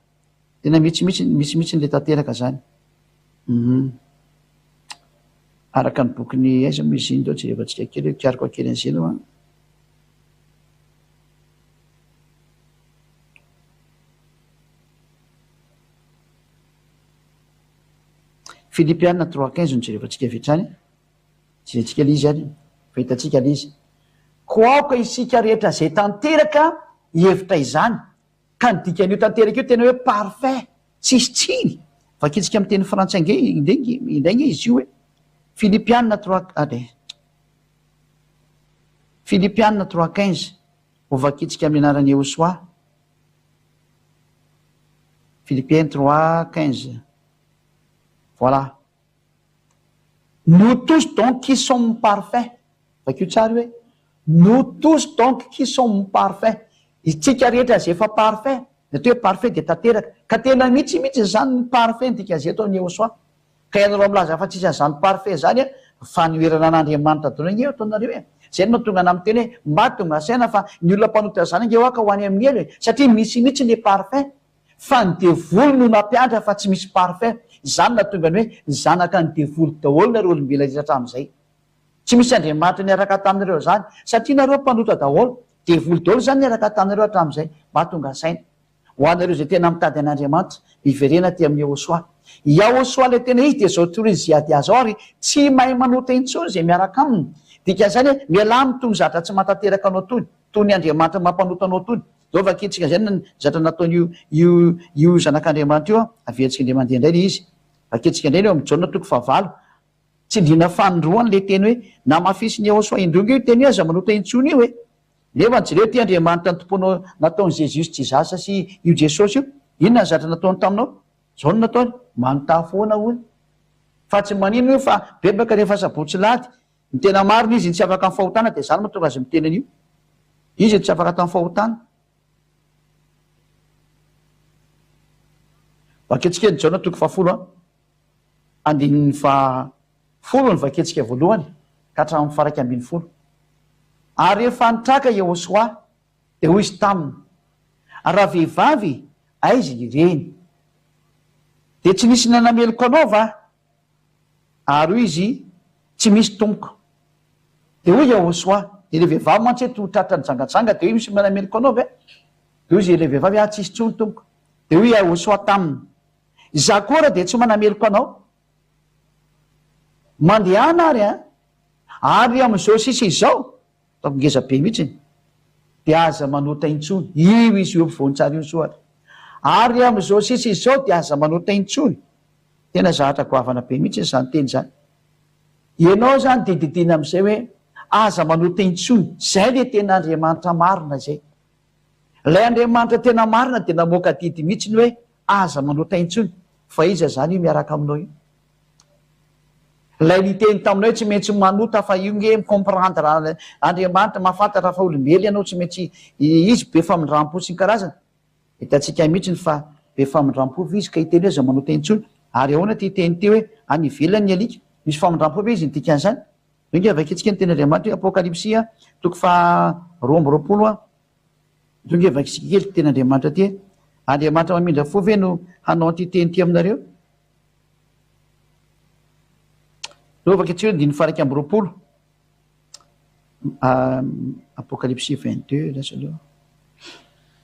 Tena mitsy mitsy mitsy mitsy le tanteraka zany. Hum. Araka ny bokin'i aiza moa izy iny ndao jerevantsika kely hoe karoka kely an'izay aloha an. Filipiana 3:15 no jerevantsika avy hatrany. Jerentsika le izy ary fa hitantsika le izy. Koa aoka isika rehetra izay tanteraka hihevitra izany Ka ny dikan'io tanteraka io tena hoe parfait, tsisy tsiny. Vakintsika amin'ny teny frantsay ange indray nge izy io e. Filipiana trois, allez. Filipiana 3:15, ho vakintsika amin'ny anaran'i Yehosoa. Philippiens 3:15. Voilà. Nous tous donc qui sommes parfaits, vakio tsara io hoe, nous tous donc qui sommes parfaits, isika rehetra izay efa parfait, ny atao hoe parfait dia tanteraka, ka tena mihitsy mihitsy izany ny parfait ny dikan'izay eto amin'i Yehosua, ka ianareo milaza fa tsisy an'izany parfait izany an, fanoherana an'Andriamanitra daholo ange io ataonareo e, izay no mahatonga anah miteny hoe mba tonga saina fa ny olona mpanota izany ange hoa ka ho any amin'ny helo e, satria misy mihitsy ny parfait, Fa ny devoly no nampiantra fa tsy misy parfait, izany nahatonga ny hoe zanaka ny devoly daholo nareo olombelona rehetra hatramin'izay. Tsy misy Andriamanitra niaraka taminareo izany satria nareo mpanota daholo, devoly daholo izany niaraka taminareo hatramin'izay, mba tonga saina. Ho anareo izay tena mitady an'Andriamanitra, miverena aty amin'i Yahoshuah. Yahoshuah ilay tena izy dia izao torin'i Ziadia izao ary tsy mahay manota intsony izay miaraka aminy. Dikan'izany hoe mialà amin'itony zatra tsy mahatanteraka anao itony. Toy ny Andriamanitra mampanota anao tony. Zao vakintsika zay ny zatra nataon'io io io zanak'Andriamanitra io an, averintsika indray mandeha indray le izy. Vakintsika indray ny eo amin'ny Jaona toko fahavalo. Tsindriana fanindroany le teny hoe namafisin'i Yehosua indroa nge io teny hoe aza manota intsony io e. Nefa jereo ity Andriamanitra nitompoanao nataon'i Jesus Jesus sy io Jesosy io. Inona ny zatra nataony taminao? Zao no nataony, manontany foana hono. Fa tsy maninona io fa bebaka rehefa sabotsy lahady. Ny tena marina izy tsy afaka amin'ny fahotana dia izany mahatonga azy miteny an'io. Izy tsy afaka tamin'ny fahotana. Vakintsika ny Jaona toko fahafolo an. Andininy fahafolo ny vakintsika voalohany ka hatramin'ny faharaika ambin'ny folo. Ary rehefa nitraka Yehosua dia hoy izy taminy, Ravehivavy, aiza ireny? Dia tsy nisy nanameloka anao va? Ary hoy izy, Tsy misy, tompoko. Dia hoy Yahoshuah, dia ilay vehivavy mantsy eto tratra nijangajanga, dia hoy misy manameloka anao ve? Dia hoy ilay vehivavy, ah, tsisy intsony, tompoko. Dia hoy Yahoshuah taminy, Izaho koa ary dia tsy manameloka anao. Mandehana ary an! Ary amin'izao sisa izao, ataoko ngeza be mihitsy, dia aza manota intsony. Io izy io ampovoan-tsary io soa. Ary amin'izao sisa izao dia aza manota intsony. Tena zahatra goavana be mihitsy izany teny izany. Ianao izany dia didiana amin'izay hoe aza manota intsony. Izay ilay tena Andriamanitra marina izay. Ilay Andriamanitra tena marina dia namoaka didy mihitsy ny hoe aza manota intsony. Fa iza izany io miaraka aminao io? Ilay niteny taminay hoe tsy maintsy manota fa io nge mi-comprendre Andriamanitra mahafantatra fa olombelona ianao tsy maintsy izy be famindrampo sy ny karazany. Hitantsika mihitsy ny fa be famindrampo ve izy ka hiteny hoe aza manota intsony? Ary ahoana ity teny ity hoe any ivelany ny alika? Misy famindrampo ve izy ny dikan'izany? Io nge vakintsika ny tenin'Andriamanitra io Apokalypsy toko faha 22 a. Io nge vakintsika kely ity tenin'Andriamanitra ity e. Andriamanitra mamindra fo ve no hanao an'ity teny ity aminareo? Eo vakintsika io andininy faha 21. Apokalypsy 22 lasa aloha.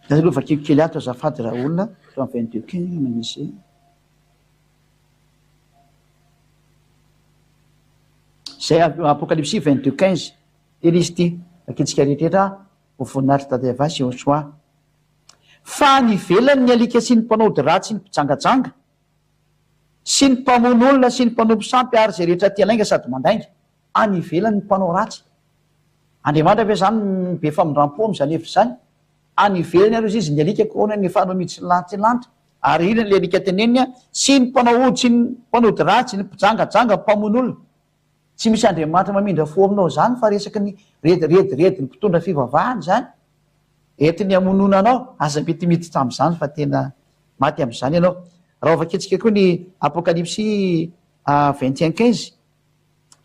Lasa aloha vakiko kely ato azafady raha olona fa 22 kely manisy. Zay Apokalypsy 22 15 tena izy ity vakintsika rehetra ho voninahitry Dada Eva sy Yehosua. Fa any ivelany ny alika sy ny mpanao ody ratsy sy ny mpijangajanga sy ny mpamono olona sy ny mpanompo sampy ary izay rehetra tia lainga sady mandainga. Any ivelany ny mpanao ratsy. Andriamanitra ve zany be famindrampo amin'izany hevitra izany? Any ivelany ary ozy izy ny alika ko ahoana ny efa anao mitsilantsilantra ary inona ilay alika teneniny an? Sy ny mpanao ody sy ny mpanody ratsy, ny mpijangajanga, ny mpamono olona. Tsy misy Andriamanitra mamindra fo aminao izany fa resaky ny redirediny mpitondra fivavahana izany. Entiny hamonoana anao. Aza mety miditra amin'izany fa tena maty amin'izany ianao. Raha hovakintsika koa ny Apokalypsy 21 15.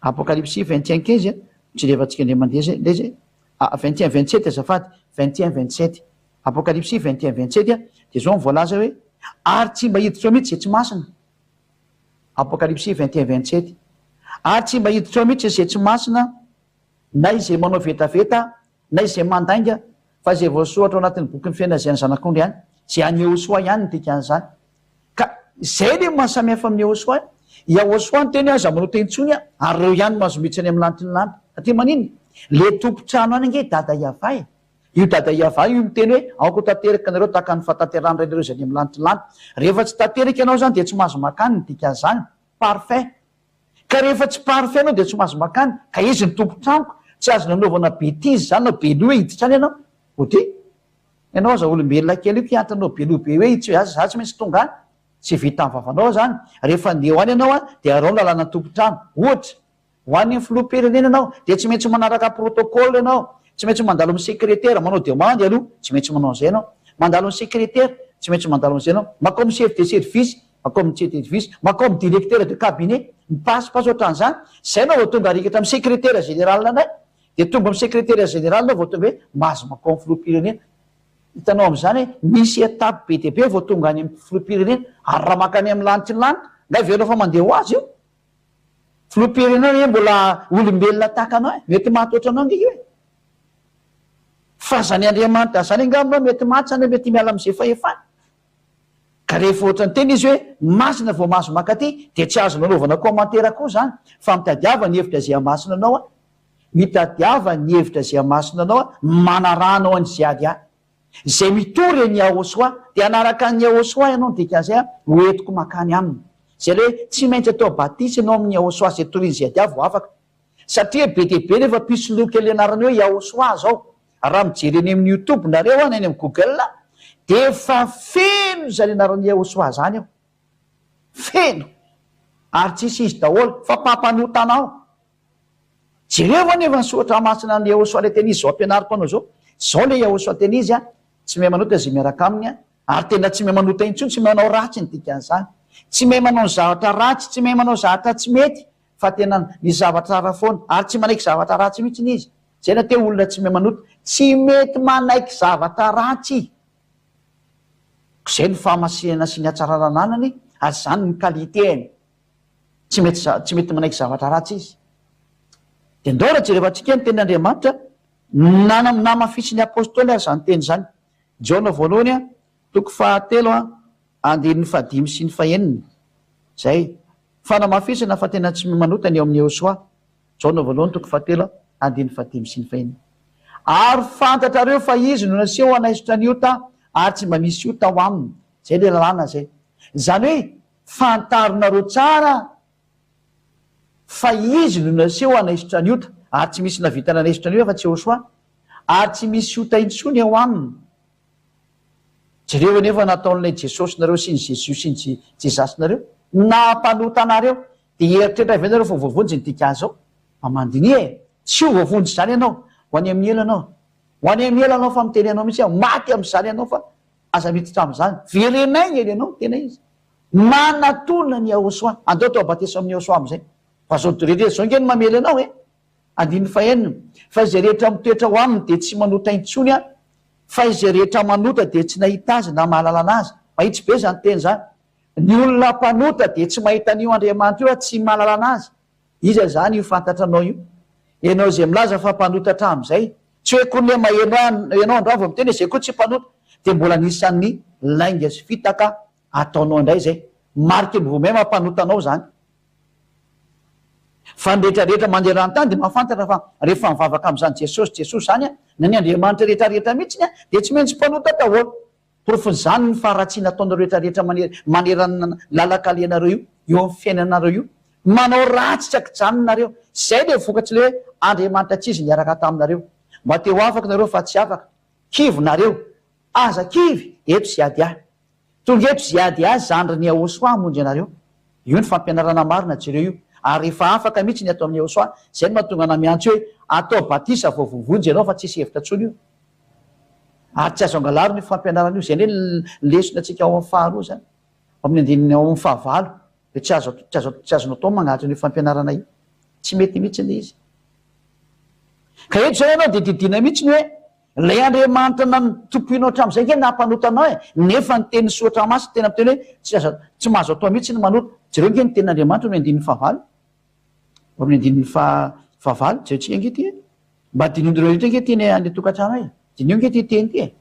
Apokalypsy 21 15 a, jerevantsika indray mandeha zay, ndray zay, ah, 21 27 azafady, 21 27, Apokalypsy 21 27 a, dia zao ny voalaza hoe, ary tsy mba hiditra ao mihitsy izay tsy masina. Apokalypsy 21 27, ary tsy mba hiditra ao mihitsy izay tsy masina, na izay manao vetaveta, na izay mandainga, fa izay voasoratra ao anatin'ny bokin'ny fiainana izay an'ny Zanak'ondry ihany, izay an'i Yehosua ihany ny dikan'izany. Ka izay le maha samy hafa amin'i Yehosua e. Yahosua niteny hoe aza manota intsony a, ary ireo ihany no azo miditra any amin'ny lanitry ny lanitra. Satria maninona? Le tompon-trano any ange i Dada Yavah e. Io Dada Yavah io miteny hoe aoka ho tanteraka nareo tahaka ny fahatanterahan'ny Rainareo izay any amin'ny lanitry ny lanitra. Rehefa tsy tanteraka ianao izany dia tsy mahazo makany ny dikan'izany. Parfait. Ka rehefa tsy parfait ianao dia tsy mahazo makany. Ka izy ny tompon-tranoko, tsy azo nanaovana betise izany na be loha hoe hiditra any ianao. Ok. Ianao aza olombelona kely io kiantanao be loha be hoe tsy aza za tsy maintsy tonga any. Tsy vitan'ny vavanao zany. Rehefa andeha ho any ianao an, dia arao ny lalàna tompon-trano. Ohatra, ho any amin'ny filoham-pirenena ianao, dia tsy maintsy manaraka protocole ianao. Tsy maintsy mandalo amin'ny sekretera, manao demande aloha, tsy maintsy manao an'izay ianao. Mandalo amin'ny sekretera, tsy maintsy mandalo amin'izay ianao. Mankao amin'ny chef de service, mankao amin'ny chef de service, mankao amin'ny directeur de cabinet, mipasipasy ohatran'izany. Izay ianao vao tonga arikatra amin'ny secrétaire général indray. Dia tonga amin'ny secrétaire général vao tonga hoe mahazo mankao amin'ny filoham-pirenena. Hitanao amin'izany hoe misy étape be dia be vao tonga any amin'ny filoham-pirenena. Ary raha mankany amin'ny lanitry ny lanitra, nga heverina fa mandeha ho azy io? Filoham-pirenena anie mbola olombelona tahaka anao e, mety maty ohatranao ange io e. Fa zany Andriamanitra zany angamba mety maty zany hoe mety miala amin'izay fahefany. Ka rehefa ohatra niteny izy hoe masina vao mahazo mankaty dia tsy azonao anaovana commentaire koa zany fa mitadiava ny hevitra izay hamasina anao a, mitadiava ny hevitra izay hamasina anao a, manaraha anao an'i Ziadia. Izay mitory an'i Yahoshuah dia hanaraka an'i Yahoshuah ianao ny dikan'izay a, ho entiko mankany aminy. Izay ilay hoe tsy maintsy atao batisa ianao amin'i Yahoshuah izay torian'i Ziadia vao afaka. Satria be dia be nefa mpisoloky ilay anarana hoe Yahoshuah zao. Raha mijery eny amin'ny youtube nareo na eny amin'ny google dia efa feno izany anaran'i Yahoshuah zany ao. Feno. Ary tsisy izy daholo fa mpampanota anao. Jereo anefa ny soratra masina an'i Yahoshuah ilay tena izy izao ampianariko anao izao. Izao ilay Yahoshuah tena izy an, tsy mahay manota izay miaraka aminy an, ary tena tsy mahay manota intsony, tsy mahay manao ratsy ny dikan'izany. Tsy mahay manao ny zavatra ratsy, tsy mahay manao zavatra tsy mety fa tena ny zavatra tsara foana ary tsy manaiky zavatra ratsy mihitsiny izy. Zay na teo olona tsy mahay manota, tsy mety manaiky zavatra ratsy. Zay ny fahamasihana sy ny hatsarana ananany ary zany ny qualité-ny. Tsy mety tsy mety manaiky zavatra ratsy izy. Dia ndao raha jerevantsika ny tenin'Andriamanitra, nana namafisin'ny apostoly ary izany teny izany. Jaona voalohany toko fahatelo andininy fahadimy sy ny fahenina. Zay. Fanamafisana fa tena tsy manota ny eo amin'i Yehosua. Jaona voalohany toko fahatelo andininy fahadimy sy ny fahenina. Ary fantatrareo fa izy no naseho hanaisotra ny ota ary tsy mba misy ota ao aminy. Zay le lalàna zay. Izany hoe fantaronareo tsara fa izy no naseho hanaisotra ny ota ary tsy misy navita nanaisotra ny ota afa tsy Yehosua. Ary tsy misy ota intsony ao aminy. Jereo anefa nataon'ilay Jesosy nareo sy ny Jesus sy ny Jesus nareo naha mpanota anareo. Dia hieritreritra avy eo nareo fa voavonjy ny dika azy ao. Mba mandiniha e! Tsy ho voavonjy izany ianao. Ho any amin'ny helo ianao. Ho any amin'ny helo ianao fa miteny anao mihitsy aho. Maty amin'izany ianao fa aza miditra amin'izany. Verenay ny helo ianao, tena izy. Manatona an'i Yahoshuah. Andao atao batisa amin'i Yahoshuah amin'izay. Fa izao rehetra izao ange no mamely anao e! Andininy fahenina, Fa izay rehetra mitoetra ao aminy dia tsy manota intsony an, fa izay rehetra manota dia tsy nahita azy na mahalala anazy. Mahitsy be izany teny izany. Ny olona mpanota dia tsy mahita an'io Andriamanitra io ary tsy mahalala anazy. Iza izany io fantatranao io? Ianao izay milaza fa mpanota hatramin'izay. Tsy hoe koa ny hoe maheno ahy ianao androany vao miteny hoe izay koa tsy mpanota. Dia mbola anisan'ny lainga sy fitaka ataonao indray izay. Mariky ny vous-même mpanota anao izany. Fa ny rehetra rehetra maneran-tany dia mahafantatra fa rehefa mivavaka amin'izany Jesosy Jesosy izany na ny Andriamanitra rehetra rehetra mihitsiny dia tsy maintsy mpanota daholo. Porofon'izany ny faharatsiana ataonareo rehetra rehetra manerana ny lalan-kalehanareo io, eo amin'ny fiainanareo io. Manao ratsy tsy an-kijanona nareo. Izay ilay vokatr'ilay hoe Andriamanitra tsy izy niaraka taminareo. Mba te ho afaka nareo fa tsy afaka. Kivy nareo. Aza kivy, eto sy ady ahy. Tonga eto ziady ahy zandrin'i Yahoshuah hamonjy anareo. Io ny fampianarana marina jereo io. Ary efa afaka mihitsy ny ato amin'i Yahoshuah. Izay no mahatonga anah miantso hoe atao batisa vao voavonjy ianao fa tsisy hevitra tsony io. Ary tsy azo angalarina io fampianarana io. Izay indray ny lesona antsika ao amin'ny faharoa izany. Ao amin'ny andininy ao amin'ny fahavalo. Dia tsy azo tsy azo tsy azonao atao ny mangalatra an'io fampianarana io. Tsy mety mihitsy ilay izy. Ka eto izao ianao dia didiana mihitsy ny hoe Ilay Andriamanitra nanompoinao hatramin'izay ange nampanota anao e! Nefa ny tenin'ny Soratra Masina tena miteny hoe tsy azo tsy mahazo atao mihitsy ny manota. Jereo ange ny tenin'Andriamanitra ao amin'ny andininy fahavalo. Ao amin'ny andininy faha fahavalo, jerentsika ange ity e! Mba dinihinareo rehetra ange ity any any an-tokantrano e! Diniho ange ity teny ity e!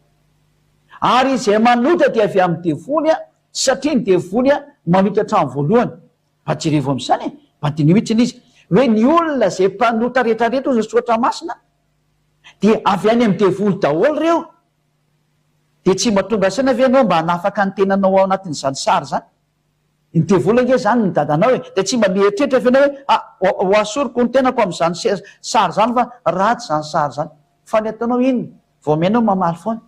Ary izay manota dia avy amin'ny devoly a, satria ny devoly a manota hatramin'ny voalohany. Mba jerevo amin'izany e! Mba diniho mihitsy ilay izy. Hoe ny olona izay mpanota rehetra rehetra hozy ny Soratra Masina, Dia avy any amin'ny devoly daholo ireo? Dia tsy mba tonga saina ve ianao mba hanafaka ny tenanao ao anatin'izany sary izany? Ny devoly ange izany ny dadanao e! Dia tsy mba mieritreritra ve ianao hoe ah, ho asoriko ny tenako amin'izany sary izany fa ratsy izany sary izany. Fa ny ataonao inona? Vao mihaino mamaly foana.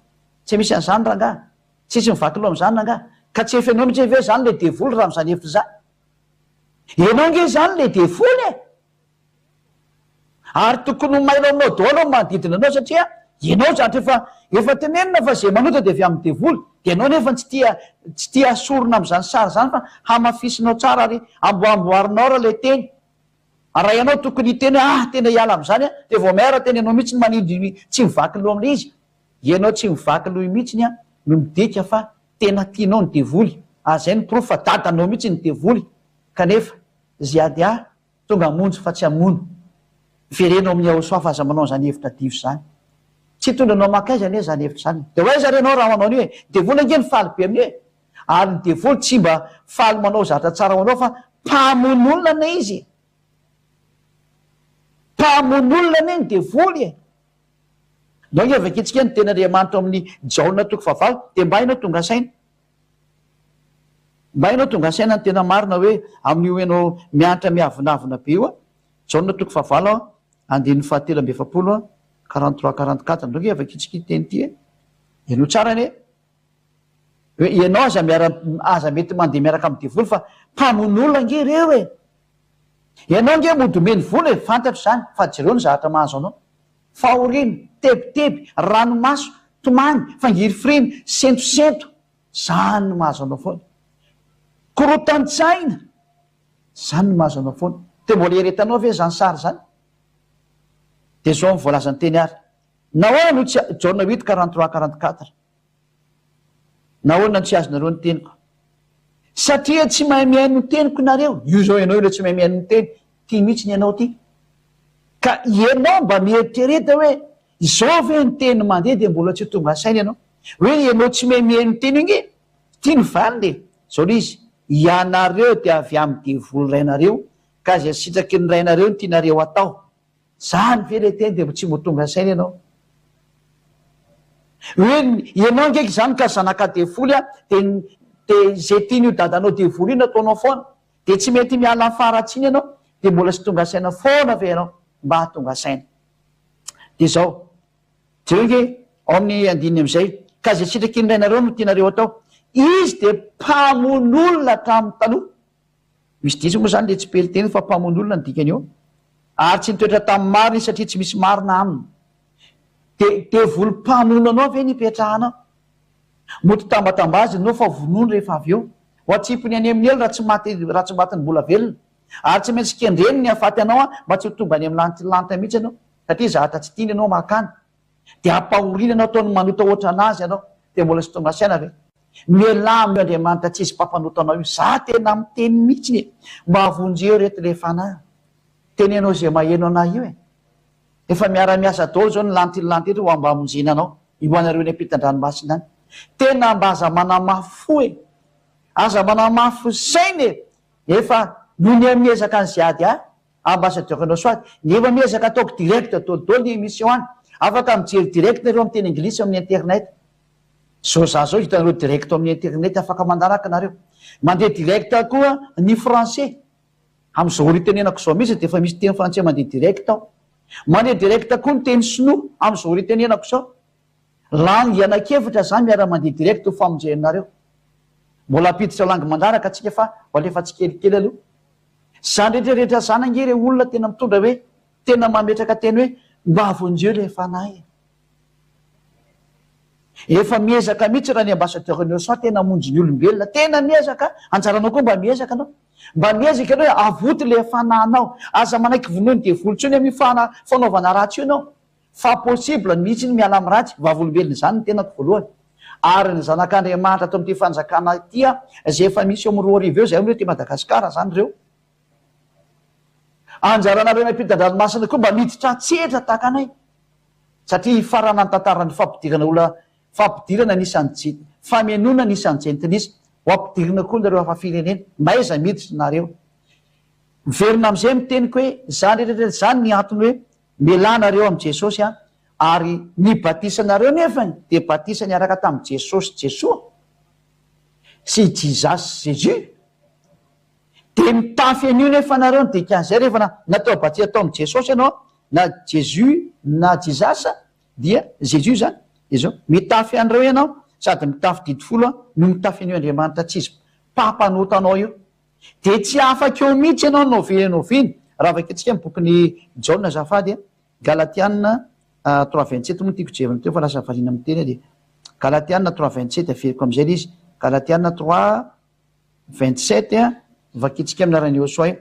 Tsy misy an'izany rangaha. Tsisy mivaky loha amin'izany rangaha. Ka tsy efa ianao mihitsy ve izany ilay devoly raha amin'izany hevitra izany? Ianao ange izany ilay devoly e! Ary tokony ho mailo aminao daholo ny manodidina anao satria ianao zatra efa efa tenenina fa izay manota dia avy amin'ny devoly dia ianao nefa tsy tia tsy tia asorina amin'izany sary izany fa hamafisinao tsara ary amboamboarinao ra ilay teny. Ary raha ianao tokony hiteny hoe ah tena hiala amin'izany aho dia vao miara tena ianao mihitsy no manindry tsy mivaky loha amin'ilay izy. Ianao tsy mivaky loha mihitsy an no midika fa tena tianao ny devoly ary izay no porofo fa dadanao mihitsy ny devoly kanefa ZADA Tonga hamonjy fa tsy hamono. Miverena ao amin'i Yahoshuah fa aza manao an'izany hevitra diso izany. Tsy hitondra anao mankaiza anie izany hevitra izany. Dia ho aiza re ianao raha manao an'io e? Ny devoly ange no faly be amin'io e! Ary ny devoly tsy mba faly manao zavatra tsara ho anao fa mpamono olona anie izy e! Mpamono olona anie ny devoly e! Ndao ange vakintsika ny tenin'Andriamanitra ao amin'ny Jaona toko fahavalo dia mba ianao tonga saina. Mba ianao tonga saina ny tena marina hoe amin'io ianao miantra miavonavona be io a! Jaona toko fahavalo a, andininy fahatelo amby 40 a, 43 44, ndao nge vakintsika ity teny ity e! Henoy tsara anie hoe ianao aza miara aza mety mandeha miaraka amin'ny devoly fa mpamono olona ange ireo e! Ianao ange mody omeny vola e, fantatro izany fa jereo ny zavatra mahazo anao. Fahoriana, tebiteby, ranomaso, tomany, fangirifiriana, sentosento, zany no mahazo anao foana. Korotan-tsaina, zany no mahazo anao foana. Dia mbola ieretanao ve zany sary zany? Dia zao ny voalazan'ny teny ary. Nahoana no tsy, Jaona huit 43 44. Nahoana no tsy azonareo ny teniko? Satria tsy mahay mihaino ny teniko nareo. Io zao ianao ilay tsy mahay mihaino ny teny. Ty mihitsy ny ianao ty. Ka ianao mba mieritrereta hoe izao ve ny teny mandeha dia mbola tsy tonga saina ianao. Hoe ianao tsy mahay mihaino ny teny io nge. Ty ny valiny e. Zao ilay izy. Ianareo dia avy amin'ny devoly rainareo ka izay sitraky ny rainareo no tianareo atao. Zany ve le teny de tsy mbo tonga saina ianao? Hoe ianao ange izany ka zanaka devoly a, de de ze tian'io dadanao devoly io no ataonao foana, de tsy mety miala amin'ny faharatsiana ianao, de mbola tsy tonga saina foana ve ianao? Mba hahatonga saina. De zao, jereo ange ao amin'ny andininy amin'izay, ka ze sitraky ny rainareo no tianareo atao, izy de mpamono olona hatramin'ny taloha. Misy diso moa izany le tsipeliteny fa mpamono olona ny dikany eo. Ary tsy nitoetra tamin'ny marina izy satria tsy misy marina aminy. De devoly mpamono anao ve ny ipetrahanao? Mody tambatambaziny ianao fa vonoiny rehefa avy eo. Ho atsipiny any amin'ny helo raha tsy maty raha tsy matiny mbola velona. Ary tsy maintsy kendreny ny hahafaty anao mba tsy ho tonga any amin'ny lanitra lanitra mihitsy ianao satria zahatra tsy tiany ianao makany. Dia ampahoriana ianao ataony manota ohatran'azy ianao dia mbola tsy tonga saina ve? Mialà amin'io Andriamanitra tsisy mpampanota anao io. Za tena miteny mihitsiny e! Mba vonjeo reto le fanahy. Teneno izay maheno anah io e! Efa miara miasa daholo zao ny lanty ny lanty eto ho mba hamonjena anao io anareo eny ampitan-dranomasina any. Tena mba aza manamafy fo e! Aza manamafy saina e! Efa noho ny miezaka ny ziady ahy, ambassadeur anao soit, ny efa miezaka ataoko direct daholo daholo ny émission any. Afaka mijery direct nareo amin'ny teny anglisy amin'ny internet. Zao za zao hitanareo direct ao amin'ny internet afaka manaraka nareo. Mandeha direct koa ny français. Amin'izao ora itenenako izao mihitsy dia efa misy teny frantsay mandeha direct ao. Mandeha direct koa ny teny sinoa amin'izao ora itenenako izao. Langue anankiefatra izany miara-mandeha direct ho famonjenareo. Mbola hampiditra langue manaraka tsika fa ho alefa tsikelikely aloha. Izany rehetra rehetra izany ange ireo olona tena mitondra hoe tena mametraka teny hoe mba vonjeo ilay fanahy e. Efa miezaka mihitsy raha ny ambassadeur ny OSA tena hamonjy ny olombelona, tena miezaka, anjaranao koa mba miezaka anao, mba miezaka ianao hoe avoty ilay fanahinao, aza manaiky vonoin'ny devoly intsony amin'io fana fanaovana ratsy io ianao, fa possible mihitsy ny miala amin'ny ratsy, vavolombelona izany ny tenako voalohany, ary ny zanak'Andriamanitra ato amin'ity fanjakana ity izay efa misy eo amin'ny 2000 eo izay hono ety Madagasikara izany ireo, anjaranareo any ampitan-dranomasina koa mba miditra an-tsehatra tahaka anay. Satria hifarana ny tantaran'ny fampidirana olona fampidirana ny isan'ny je famenoana ny isan'ny jentilisa. Ho ampidirina koa nareo hafa firenena. N'aiza miditra nareo. Miverina amin'izay ny teniko hoe izany rehetra rehetra izany ny antony hoe mialà nareo amin'i Jesosy an, ary ny batisanareo nefany dia batisa niaraka tamin'i Jesosy Jesoa sy Jesus Jésus. Dia mitafy an'io nefa nareo ny dikan'izay rehefa natao batisa tao amin'i Jesosy ianao na Jesus na Jesus dia Jesus zany dia zao mitafy an'ireo ianao sady mitafy didy folo no mitafy an'io Andriamanitra tsy izy mpampanota anao io dia tsy afaka eo mihitsy ianao na oviana na oviana raha vakintsika ny bokin'i Jaona azafady a Galatiana 3:27 moa tiako jerena teo fa lasa variana miteny aho dia Galatiana 3:27 averiko amin'izay ilay izy Galatiana 3:27 vakintsika amin'ny anaran'i Yehosua io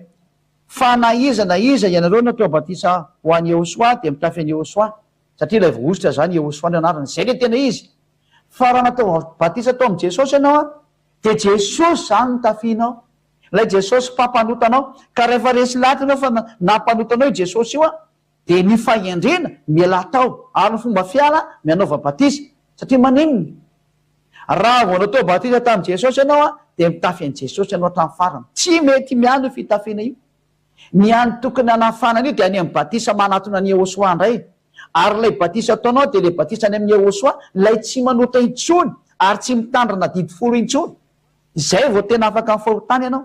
Fa na iza na iza ianareo natao batisa ho an'i Yehosua dia mitafy an'i Yehosua, satria ilay voahosotra izany Yehosua no anarany, izay ilay tena izy. Fa raha natao batisa tao amin'i Jesosy ianao dia Jesosy izany no tafianao, ilay Jesosy mpampanota anao, ka rehefa resy lahatra ianao fa nampanota anao io Jesosy io dia ny fahendrena mialà tao, ary ny fomba fiala mianaova batisa, satria maninona? Raha vao natao batisa tamin'i Jesosy ianao dia mitafy an'i Jesosy ianao hatramin'ny farany. Tsy mety miala io fitafiana io. Ny any tokony hanafana an'io dia any amin'ny batisa manatona an'i Yehosua indray. Ary ilay batisa ataonao dia ilay batisa any amin'i Yehosua, ilay tsy manota intsony ary tsy mitandrina didy folo intsony. Izay vao tena afaka amin'ny fahotana ianao.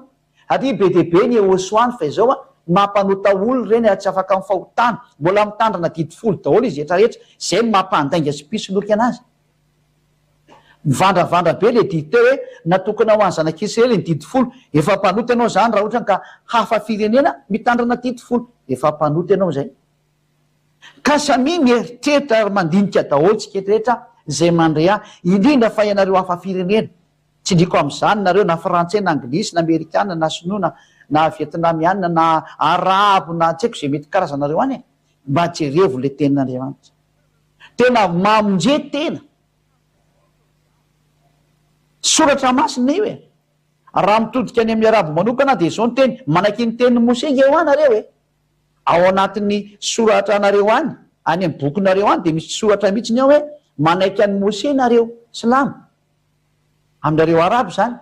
Satria be dia be ny Yehosua any fa izao mampanota olona ireny ary tsy afaka amin'ny fahotana. Mbola mitandrina didy folo daholo izy rehetra rehetra. Izay no mampandainga sy mpisoloky anazy. Mivandravandra be le didy teo hoe natokana ho an'ny zanak'Israely ny didy folo. Efa mpanota ianao izany raha ohatra ka hafa firenena mitandrina didy folo. Efa mpanota ianao izay. Ka samia mieritreritra ary mandinika daholo tsika eto rehetra izay mandre ahy, indrindra fa ianareo hafa firenena. Tsindriko amin'izany nareo na frantsay na anglisy na amerikana na sinoa na na vietnamiana na arabo na tsy haiko izay mety karazanareo any e. Mba jerevo le tenin'Andriamanitra. Tena mamonje tena. Soratra masina io e. Raha mitodika any amin'ny arabo manokana dia izao ny teny, manaiky ny tenin'i Moshe nge hoa nareo e. Ao anatin'ny soratra anareo any, any amin'ny bokinareo any dia misy soratra mihitsy ny ao hoe manaiky an'i Moshe nareo silamo. Aminareo arabo izany.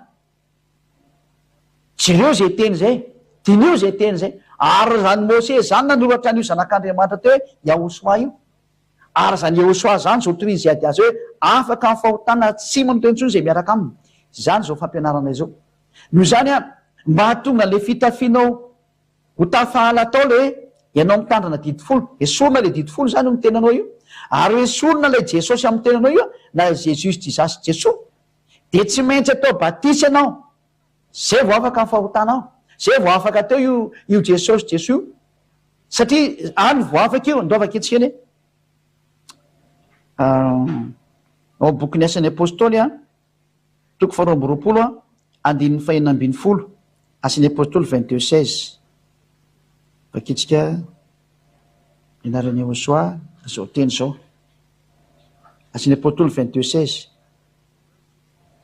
Jereo izay teny izay, diniho izay teny izay. Ary izany Moshe izany nanoratra an'io zanak'Andriamanitra teo hoe Yahoshuah io. Ary izany Yehosua izany izao torian'i Ziady azy hoe afaka amin'ny fahotana tsy manota intsony izay miaraka aminy. Izany izao fampianarana izao. Noho izany an, mba hahatonga an'ilay fitafianao ho tafahala tao ilay hoe ianao mitandrina didy folo. Esorina ilay didy folo izany io amin'ny tenanao io. Ary ho esorina ilay Jesosy amin'ny tenanao io, na Jesus Jesus Jesoa. Dia tsy maintsy atao batisa ianao. Zay vao afaka ny fahotanao. Zay vao afaka teo io io Jesosy Jesoa io. Satria any vao afaka io, ndao vakintsika anie. Ao bokin'ny Asan'ny Apostoly a, toko faharoa amby roapolo a, andininy fahenina ambin'ny folo, Asan'ny Apostoly 22 16. Vakintsika ny anaran'i Yehosua izao teny izao. Asan'ny Apostoly 22 16.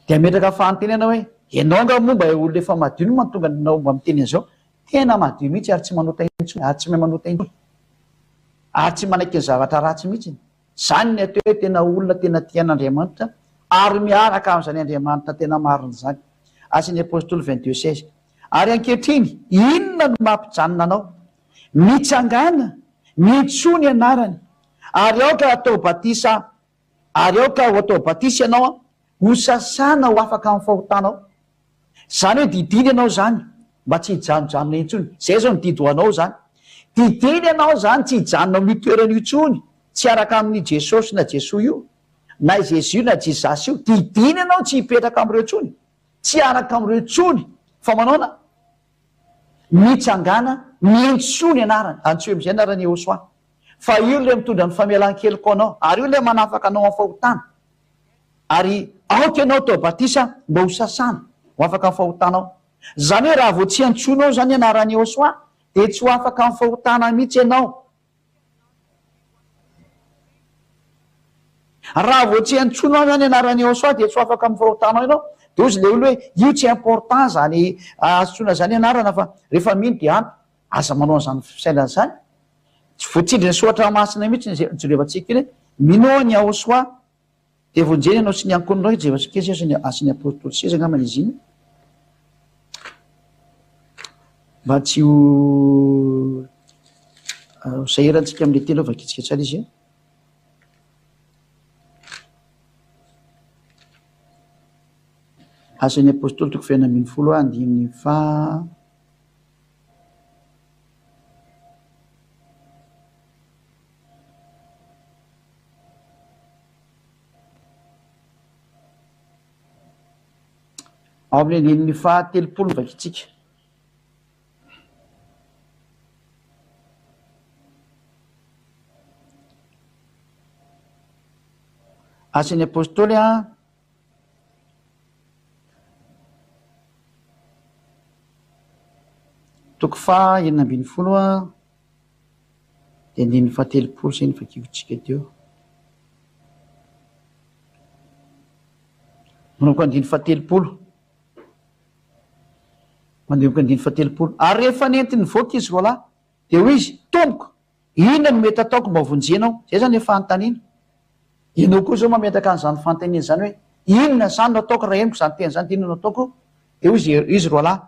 Dia hametraka fanontaniana hoe, ianao angaha moa mba olona efa madio no mahatonga anao mba miteny an'izao? Tena madio mihitsy ary tsy manota intsony ary tsy mahay manota intsony ary tsy manaiky ny zavatra ratsy mihitsy. Izany ny atao hoe tena olona tena tia an'Andriamanitra ary miaraka amin'izany Andriamanitra tena marina izany. Asan'ny Apostoly 22 16. Ary ankehitriny, inona no mampijanona anao? Mitsangàna, miantsoa ny anarany, ary aoka hatao batisa Ary aoka ho atao batisa ianao ho sasana ho afaka amin'ny fahotanao. Izany hoe didiana ianao izany mba tsy hijanojanona intsony. Izay izao ny didy ho anao izany. Didiana ianao izany tsy hijanona amin'io toerana io intsony, tsy hiaraka amin'i Jesosy na Jesoa io, na i Jésus na Jesus io. Didiana ianao tsy hipetraka amin'ireo intsony, tsy hiaraka amin'ireo intsony. Fa manaona? Mitsangàna, miantsoa ny anarany. Antsoy amin'izay anaran'i Yehosua. Fa io ilay mitondra ny famelan-keloka ho anao, ary io ilay manafaka anao amin'ny fahotana. Ary aoka ianao atao batisa mba ho sasana, ho afaka amin'ny fahotanao. Izany hoe raha vao tsy antsoinao izany ny anaran'i Yehosua, dia tsy ho afaka amin'ny fahotana mihitsy ianao. Raha vao tsy antsoinao izany ny anaran'i Yehosua, dia tsy ho afaka amin'ny fahotanao ianao. Dia hozy ilay olona hoe, io tsy important izany antsoina izany anarana fa rehefa mino dia ampy. Aza manao an'izany fisainana izany. Tsy voatsindrin'ny soratra masina mihitsy izay jerevantsika iny hoe, Minoa an'i Yahoshuah, dia vonjena ianao sy ny ankohonanao, jerevantsika kely sisa ny asan'ny apostoly seza angamba izy iny, mba tsy ho sahirantsika amin'ilay teny aloha vakintsika tsara izy. Asan'ny apostoly toko fahenina ambin'ny folo andininy faha. Ao amin'ny andininy fahatelopolo no vakintsika. Asan'ny Apostoly a. Toko faha 16 dia andininy faha 30 izay no vakivintsika teo. Manomboka andininy faha 30. Manomboka andininy faha 30. Ary rehefa nentiny nivoaka izy roalahy, dia hoy izy, Tompoko, Inona no mety hataoko mba hovonjena aho? Izay izany ilay fanontaniana. Ianao koa izao mametraka an'izany fanontaniana izany hoe, Inona izany no ataoko raha henoko izany teny izany dia inona no ataoko? Dia hoy izy izy roalahy,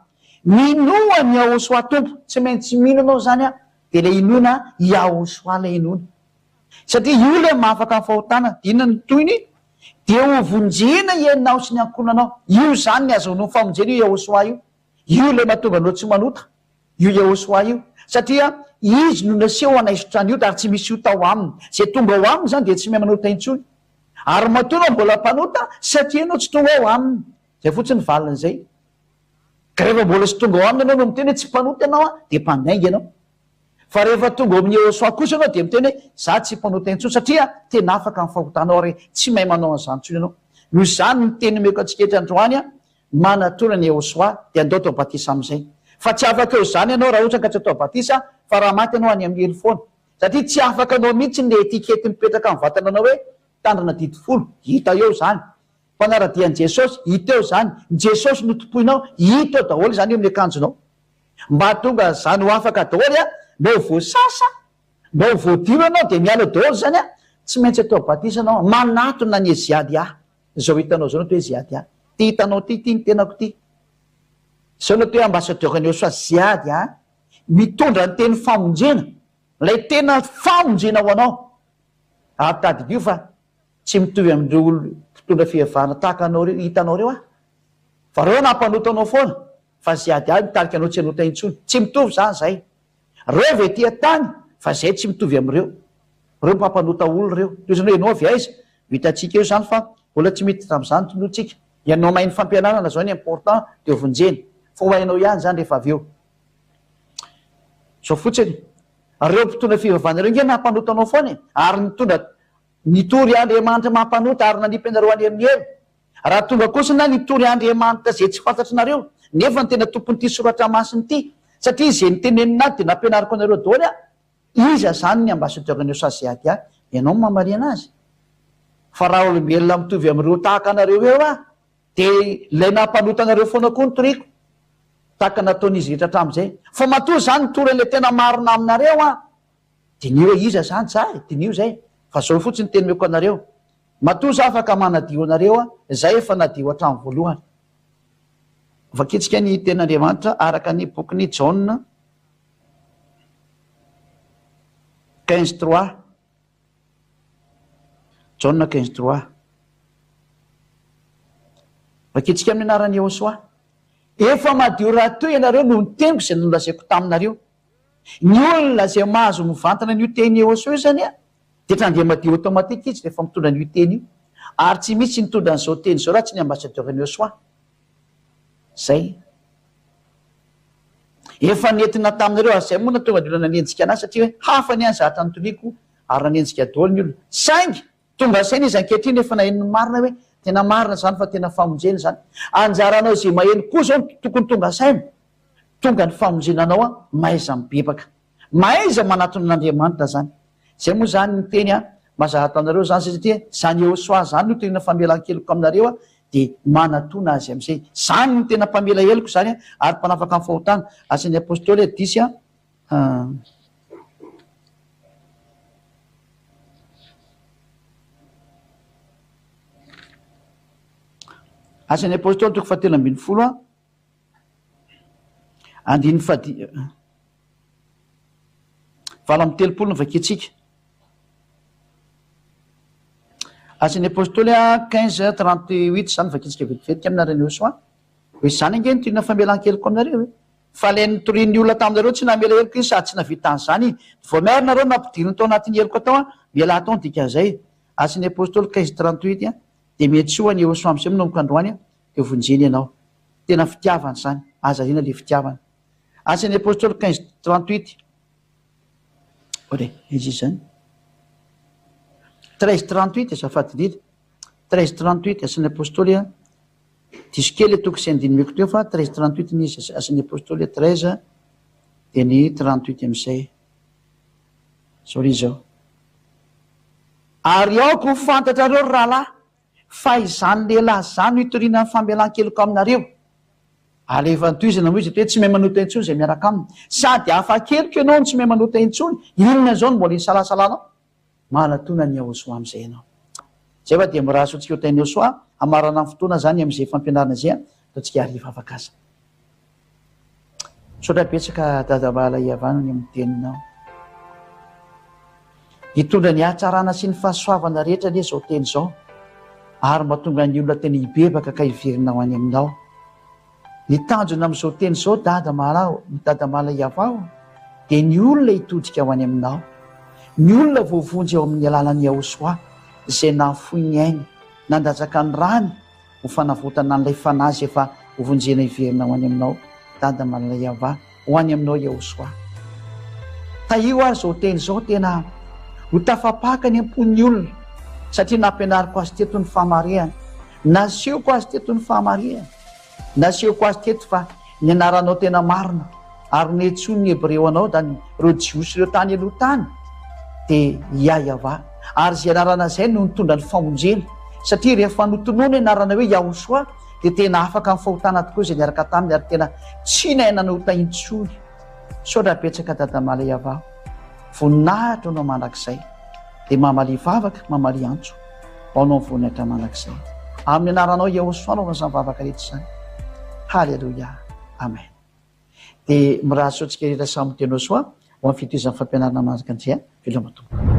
Minoa an'i Yahoshuah Tompo. Tsy maintsy mino ianao izany an, dia ilay inoana Yahoshuah ilay inoana. Satria io ilay mahafaka ny fahotana. Dia inona no tohiny? Dia hovonjena ianao sy ny ankohonanao. Io izany ny azahoanao famonjena io Yahoshuah io. Io ilay mahatonga anao tsy manota. Io Yehosua io, satria Izy no naseho hanaisotra ny ota ary tsy misy ota ao aminy. Izay tonga ao aminy izany dia tsy mahay manota intsony. Ary matoa ianao mbola mpanota satria ianao tsy tonga ao aminy. Izay fotsiny ny valin'izay. Ka rehefa mbola tsy tonga ao aminy ianao no miteny hoe tsy mpanota ianao an, dia mpandainga ianao. Fa rehefa tonga ao amin'i Yehosua kosa ianao dia miteny hoe za tsy mpanota intsony satria tena afaka amin'ny fahotanao ary tsy mahay manao an'izany intsony ianao. Noho izany ny teny omeko antsika eto androany an, Manatona an'i Yehosua dia andao atao batisa amin'izay. Fa tsy afaka eo izany ianao raha ohatra ka tsy atao batisa fa raha maty ianao any amin'ny helo foana. Satria tsy afaka anao mihitsy ny étiquette mipetraka amin'ny vatananao hoe mpitandrina didy folo. Hita eo izany. Mpanara-dia an'i Jesosy, hita eo izany. Ny Jesosy no tompoinao, hita eo daholo izany eo amin'ny akanjonao. Mba hahatonga an'izany ho afaka daholo an, mba ho voasasa, mba ho voadio ianao dia miala eo daholo izany an, tsy maintsy atao batisa ianao. Manatona an'i Eziadia. Izao hitanao izao no atao hoe ziady a! Ty hitanao ty, ty ny tenako ty. Izao no atao hoe ambassadeur ny Yehosua, ziady a! Mitondra ny teny famonjena, ilay tena famonjena ho anao. Ary tadidio fa tsy mitovy amin'ireo olona mpitondra fivavahana tahaka anao ireo, hitanao ireo aho. Fa ireo nampanota anao foana, fa ziady ahy mitarika anao tsy hanota intsony. Tsy mitovy izany izay. Reo ve ety an-tany fa zay tsy mitovy amin'ireo. Reo mpampanota olona reo. Toy izany hoe ianao avy aiza? Ho hitantsika eo izany fa mbola tsy miditra amin'izany tinoa tsika. Ianao mahay ny fampianarana zao ny important de vonjena. Fa ho hainao ihany izany rehefa avy eo. Zao fotsiny, reo mpitondra fivavahana ireo nge nampanota anao foana e, ary nitondra, nitory Andriamanitra mampanota ary nanipy anareo any amin'ny helo. Raha tonga kosa na nitory Andriamanitra izay tsy fantatrinareo, nefa ny tena tompon'ity soratra masina ity, satria izay nitenenina ahy dia nampianariko anareo daholo aho, iza izany ny ambassadeur-n'i Osazeadia? Ianao no mamarina azy. Fa raha olombelona mitovy amin'ireo tahaka anareo eo aho, dia ilay nampanota anareo foana koa no toriko, tahaka nataon'izy rehetra hatramin'izay. Fa matoa izaho nitory an'ilay tena marina aminareo aho, diniho hoe iza izany za e, diniho izay. Fa izao fotsiny no teny omeko anareo, matoa izaho afaka manadio anareo aho, izay efa nadio hatramin'ny voalohany. Vakintsika ny tenin'Andriamanitra araka ny bokin'i Jaona 15 trois. Jaona 15 trois. Vakintsika amin'ny anaran'i Yehosua. Efa madio rahateo ianareo noho ny teniko izay nolazaiko taminareo. Ny olona izay mahazo mivantana an'io tenin'i Yehosua io izany dia trandeha madio automatique izy rehefa mitondra an'io teny io. Ary tsy misy nitondra an'izao teny izao raha tsy ny ambassadeur-n'i Yehosua. Zay. Efa nentina taminareo ary zay moa nahatonga ny olona nanenjika anahy satria hoe hafa ny ahy ny zavatra notoriako ary nanenjika daholo ny olona. Saingy tonga saina izy ankehitriny efa naheno ny marina hoe tena marina izany fa tena famonjena izany. Anjaranao izay maheno koa izao no tokony tonga saina. Tonga ny famonjena anao an, mahaiza mibebaka. Mahaiza manatona an'Andriamanitra zany. Zay moa zany ny teny a, mazava taminareo zany zay satria zany Yehosua zany no tena famelan-keloka aminareo a, dia manatona azy amizay. Zany no tena mpamela heloka zany a, ary mpanafaka ny fahotana. Asan'ny Apostoly a, dix a. Asan'ny Apostoly toko fahatelo ambin'ny folo a. Andininy fahadi 38 no vakintsika. Asan'ny Apostoly a, 15 38 izany vakintsika vetivetiky amin'ny anaran'i Yehosua. Hoe izany ange no tiana famelan-keloka aminareo e. Fa ilay nitorian'ny olona taminareo tsy namela heloka izy sady tsy nahavita an'izany izy. Vao miary nareo nampidiriny tao anatin'ny heloka tao a, mialà tao ny dikan'izay. Asan'ny Apostoly 15 38 a, dia miantsoa an'i Yehosua amin'izay manomboka androany a, dia vonjeny ianao. Tena fitiavana izany. Aza ariana ilay fitiavana. Asan'ny Apostoly 15 38. Ore, iza izany? 13 38, azafady indrindra. 13 38, Asan'ny Apostoly a. Diso kely toko sy andininy omeko teo fa 13 38 ny izy. Asan'ny Apostoly 13 dia ny 38 amin'izay. Izao ry izao. Ary aoka ho fantatrareo ry rahalahy Fa izany lehilahy izany no itoriana ny famelan-keloka aminareo. Ary rehefa notohizana moa izy eto hoe tsy mahay manota intsony izay miaraka aminy. Sady afa-keloka ianao no tsy mahay manota intsony, inona izao no mbola isalasalanao? Manatona an'i Yahoshuah amin'izay ianao. Izay fa dia mirary soa antsika ho tahin'i Yahoshuah, hamarana ny fotoana izany amin'izay fampianarana izay, ataontsika ary hivavaka aza. Misaotra betsaka Dada Bala Iavano ny amin'ny teninao. Hitondra ny hatsarana sy ny fahasoavana rehetra anie izao teny izao ary mba tonga ny olona tena hibebaka ka hiverina ho any aminao. Ny tanjona amin'izao teny izao Dada Mala ô, Dada Mala Iavah ô, dia ny olona hitodika ho any aminao. Ny olona voavonjy ao amin'ny alalan'i Yahoshuah izay nahafoy ny ainy, nandatsaka ny rany, ho fanavotana an'ilay fanahy izay efa hovonjena hiverina ho any aminao, Dada malala Yavah, ho any aminao Yahoshuah. Tahio ary izao teny izao tena ho tafapaka any am-pon'ny olona satria nampianariko azy teto ny fahamarihana, nasehoko azy teto ny fahamarihana, nasehoko azy teto fa ny anaranao tena marina ary nentsoin'ny Hebreo anao, izany ireo Jiosy ireo tany aloha tany, dia Yah-Yavah. Ary izay anarana izay no nitondra ny famonjena. Satria rehefa notononina ny anarana hoe Yahoshuah dia tena afaka amin'ny fahotana tokoa izay niaraka taminy ary tena tsy nahay nanota intsony. Misaotra betsaka Dada Mala Yavah. Voninahitra ho anao mandrakizay. Dia mamalia vavaka, mamalia antso. Ho anao ny voninahitra mandrakizay. Amin'ny anaranao Yahoshuah no anaovana izany vavaka rehetra izany. Haleloia. Amen. Dia mirary soa antsika rehetra samy tena soa ho amin'ny fitohizan'ny fampianarana manaraka an'izay. Veloma tompoko.